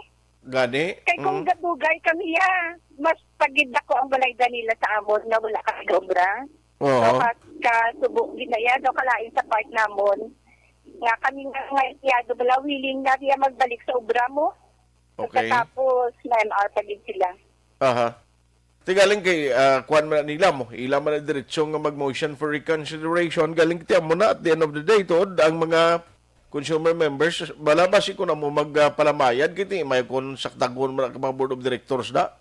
Gani? Kay kung Mm. gadugay kami ya, mas pagid ako ang balayda nila sa amon nga wala kami gaobra. Oo. So, ka, ka subo gid na ya, no, kalain sa part namon. Nga kami nga, nga empleyado bala willing na diya magbalik sa obra mo. Okay. Pagkatapos, na M R pa gid sila. Aha. Ti galing kay, ah, kuan man na nila mo, ila man na diretso nga mag-motion for reconsideration, galing ti amo na at the end of the day, tuod ang mga consumer members, bala ba si kun amo magpalamayad, kiti may kun sakdagon man ang mga board of directors da?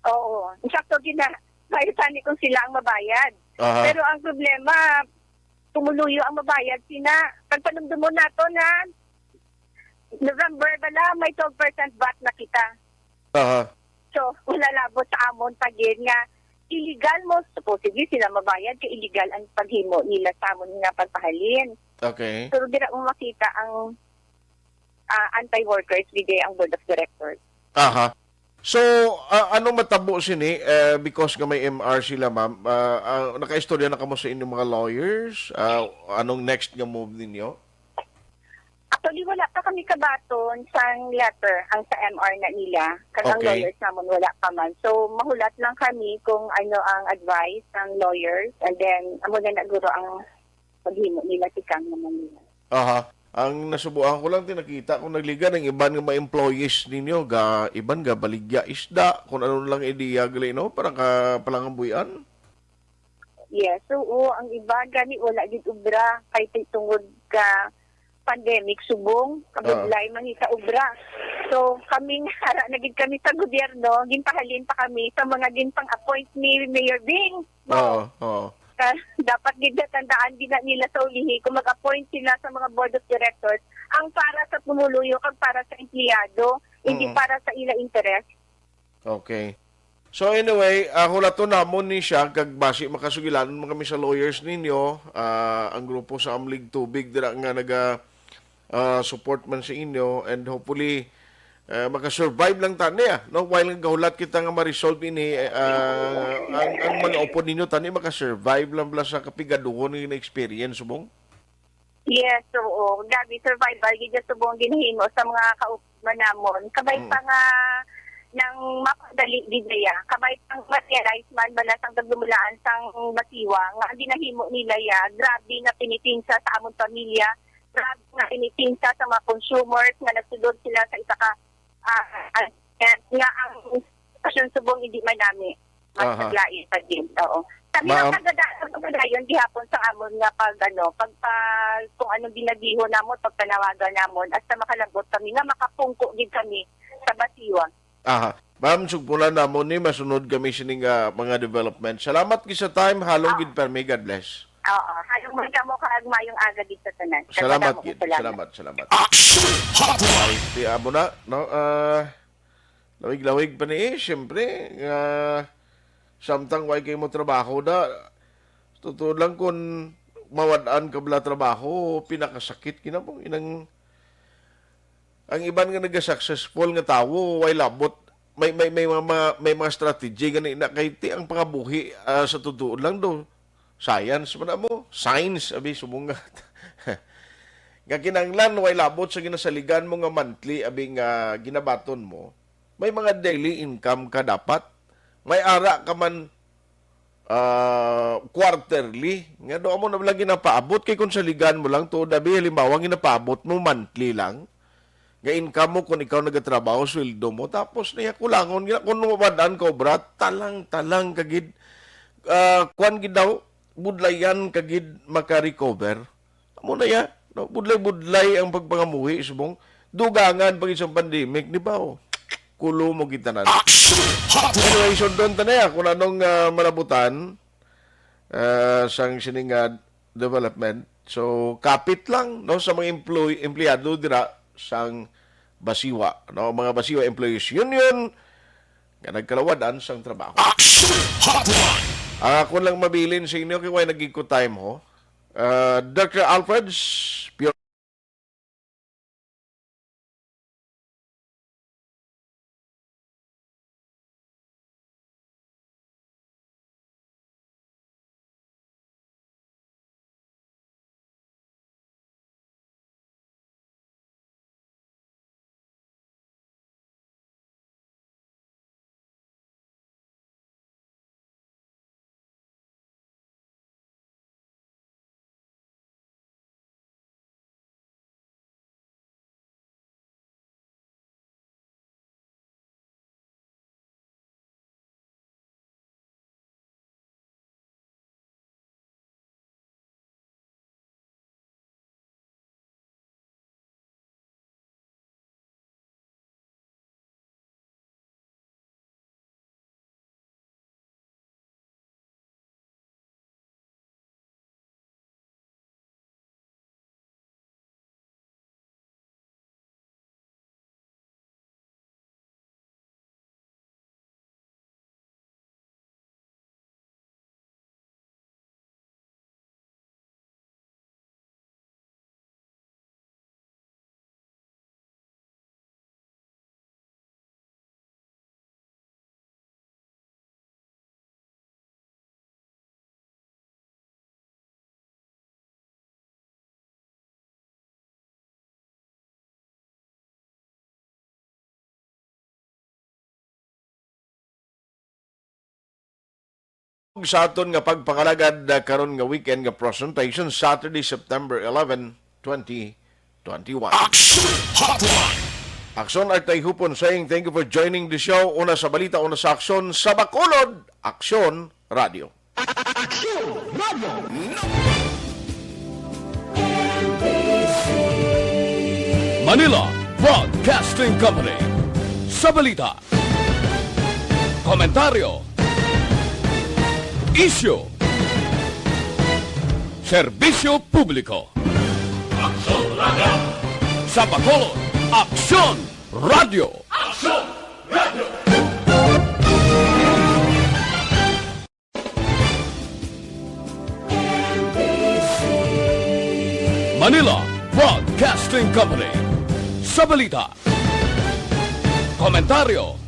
Oo. Insakto gid na, may sani kung sila ang mabayad. Aha. Pero ang problema, tumuluyo ang mabayad sina. Pagpanumdumon nato na November bala, may twelve percent vat na kita. Aha. So, wala labot sa amon pa gid nga illegal mo, supposedly sila mabayad kay illegal ang paghimo nila sa amon nga pagpahalin. Okay. Pero dira mo makita ang, ah, anti-workers, gid ang board of directors. Aha. So, ah, anong matabo sini, eh, because nga may M R sila, ma'am? Ah, ah, nakaistorya na kamo sa inyong mga lawyers? Ah, anong next nga move ninyo? Actually, wala pa kami kabaton sang letter ang sa M R na nila. Kag ang Okay. lawyers namon wala pa man. So, mahulat lang kami kung ano ang advice ng lawyers and then amo na na guro ang paghimo nila tikang naman nila. Aha. Ang nasubuan ko lang, ti nakita ko nagligan ang iban nga mga employees ninyo, ga, iban ga baligya isda, kung ano lang ideya gali, no? Para ka palangambuyan. Yes, oo, ang iba gani wala gid obra kay ti-, tungod ka pandemic subong, kabudlay man sa obra. So, kami nga ara na gid kami sa gobyerno, ginpahalin pa kami sa mga ginpang-appoint ni Mayor Bing. Oo, oo. Ka-, dapat gid natandaan gid na nila sa ulihi kung mag-appoint sila sa mga board of directors, ang para sa pumuluyo kag para sa empleyado, hindi Mm. para sa ila interes. Okay. So anyway, ah, hulaton namon ni siya kag basi makasugilanon mo kami sa lawyers ninyo, ah, ang grupo sa Amlig Tubig dira nga naga, ah, support man sa inyo, and hopefully, ah, maka-survive lang ta niya, no? While nagahulat kita nga ma-resolve ini, eh, ah, ang, ang mga upod ninyo tani maka-survive lang bala sa kapigaduhon nga experience, subong? Yes, oo. Grabe, survival gid sa subong ginahimo sa mga kaupod namon. Kabay Mm. pa nga nang mapadali gid niya. Kabay pang ma-realize man bala sang dagdumulaan sang Basiwa nga ang ginahimo nila ya, grabe nga pinitinsa sa amon pamilya, grabe nga pinitinsa sa mga consumers nga nagsudod sila sa isa ka, ah, nga ang sitwasyon subong hindi man nami. Mas Aha. naglain pa din. Oo. Kami Ma'am. ang pagdadaan sa pagdayon gihapon sa amon nga pag, ano, pagpa-, kung anong ginagiho namon, pagpanawagan namon, hasta makalabot kami nga makapungko gid kami sa Basiwa. Aha. Ma'am, sugpunan namon ni, masunod kami sining, ah, mga development. Salamat gid sa time, halong Ah. gid permi. God bless. Oo, halong man kamo kag mayong aga gid sa tanan. Salamat Salamat, gid. salamat. Salamat, salamat. Action Hotline. Ay, ti amo na, no? Ah, lawig-lawig pa ni, eh, siyempre, nga samtang way kay mo trabaho da, totoo lang, kung mawad-an ka bala trabaho, pinakasakit kinamo. Inang, ang iban nga naga-successful nga tawo, way labot, may, may, may mga, mga, may mga strategy gani na kay ti ang pangabuhi, ah, sa totoo lang do. Science man na mo, science, abi, sumungat. Nga kinahanglan, way labot sa ginasaligan mo nga monthly, abi, nga ginabaton mo. May mga daily income ka dapat. May ara ka man, ah, quarterly. Nga do amo na lang ginapaabot kay kung saligan mo lang, tuod, abi, halimbawa, ginapaabot mo monthly lang. Nga income mo kung ikaw nagatrabaho, sweldo mo. Tapos niya, kulangon gina, kung mawad-an ka obra, talang-talang ka gid, ah, kuwan gid daw, budlayan ka gid maka-recover. Amo na ya, no? Budlay-budlay ang pagpangamuhi, subong. Dugangan pa gid sa pandemic, di ba, oh? Kulo mo gid tanan. Action Hotline. Anyway, sundon ta na ya kung anong, ah, malabutan, ah, sang sining, ah, development. So, kapit lang, no, sa mga employ-, empleyado dira sang Basiwa, no, mga Basiwa Employees Union nga nagkalawadan sang trabaho. Action Hotline! Ang akon lang mabilin sa inyo, kay way nagig ko time, ho. Ah, Doctor Alfred's Pure sa aton nga pagpangalagad, ah, karon nga weekend nga presentation, Saturday, September eleven, twenty twenty-one. Action Hotline! Aksyon Artay Hupon saying, "Thank you for joining the show." Una sa balita, una sa aksyon, sa Bacolod, Aksyon Radio. Aksyon Radio. Manila Broadcasting Company. Sa balita, komentaryo, isyu, serbisyo publiko. Aksyon Radio. Sa Bacolod, Aksyon Radio. Aksyon Radio. Manila Broadcasting Company. Sa balita, komentaryo,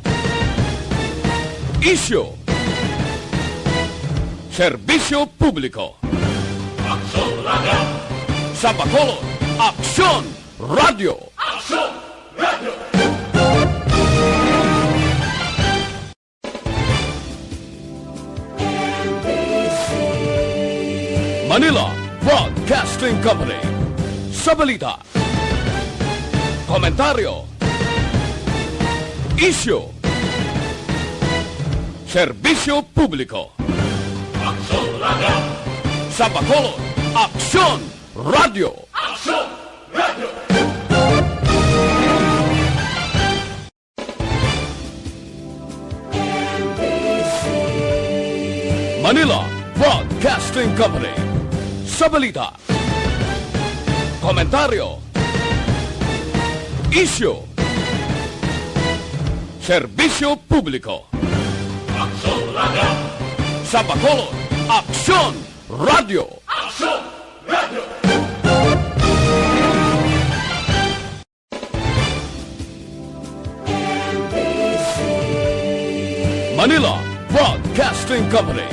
isyu, serbisyo publiko. Aksyon Radio. Sa Bacolod, Aksyon Radio. Aksyon Radio. Manila Broadcasting Company. Sa balita, komentaryo, isyu, serbisyo publiko. Aksyon Radio. Sa Bacolod, Aksyon Radio. Aksyon Radio. Manila Broadcasting Company. Sa balita, komentaryo, isyu, serbisyo publiko. Aksyon Radio. Sa Bacolod, Aksyon Radio. Aksyon Radio. Manila Broadcasting Company.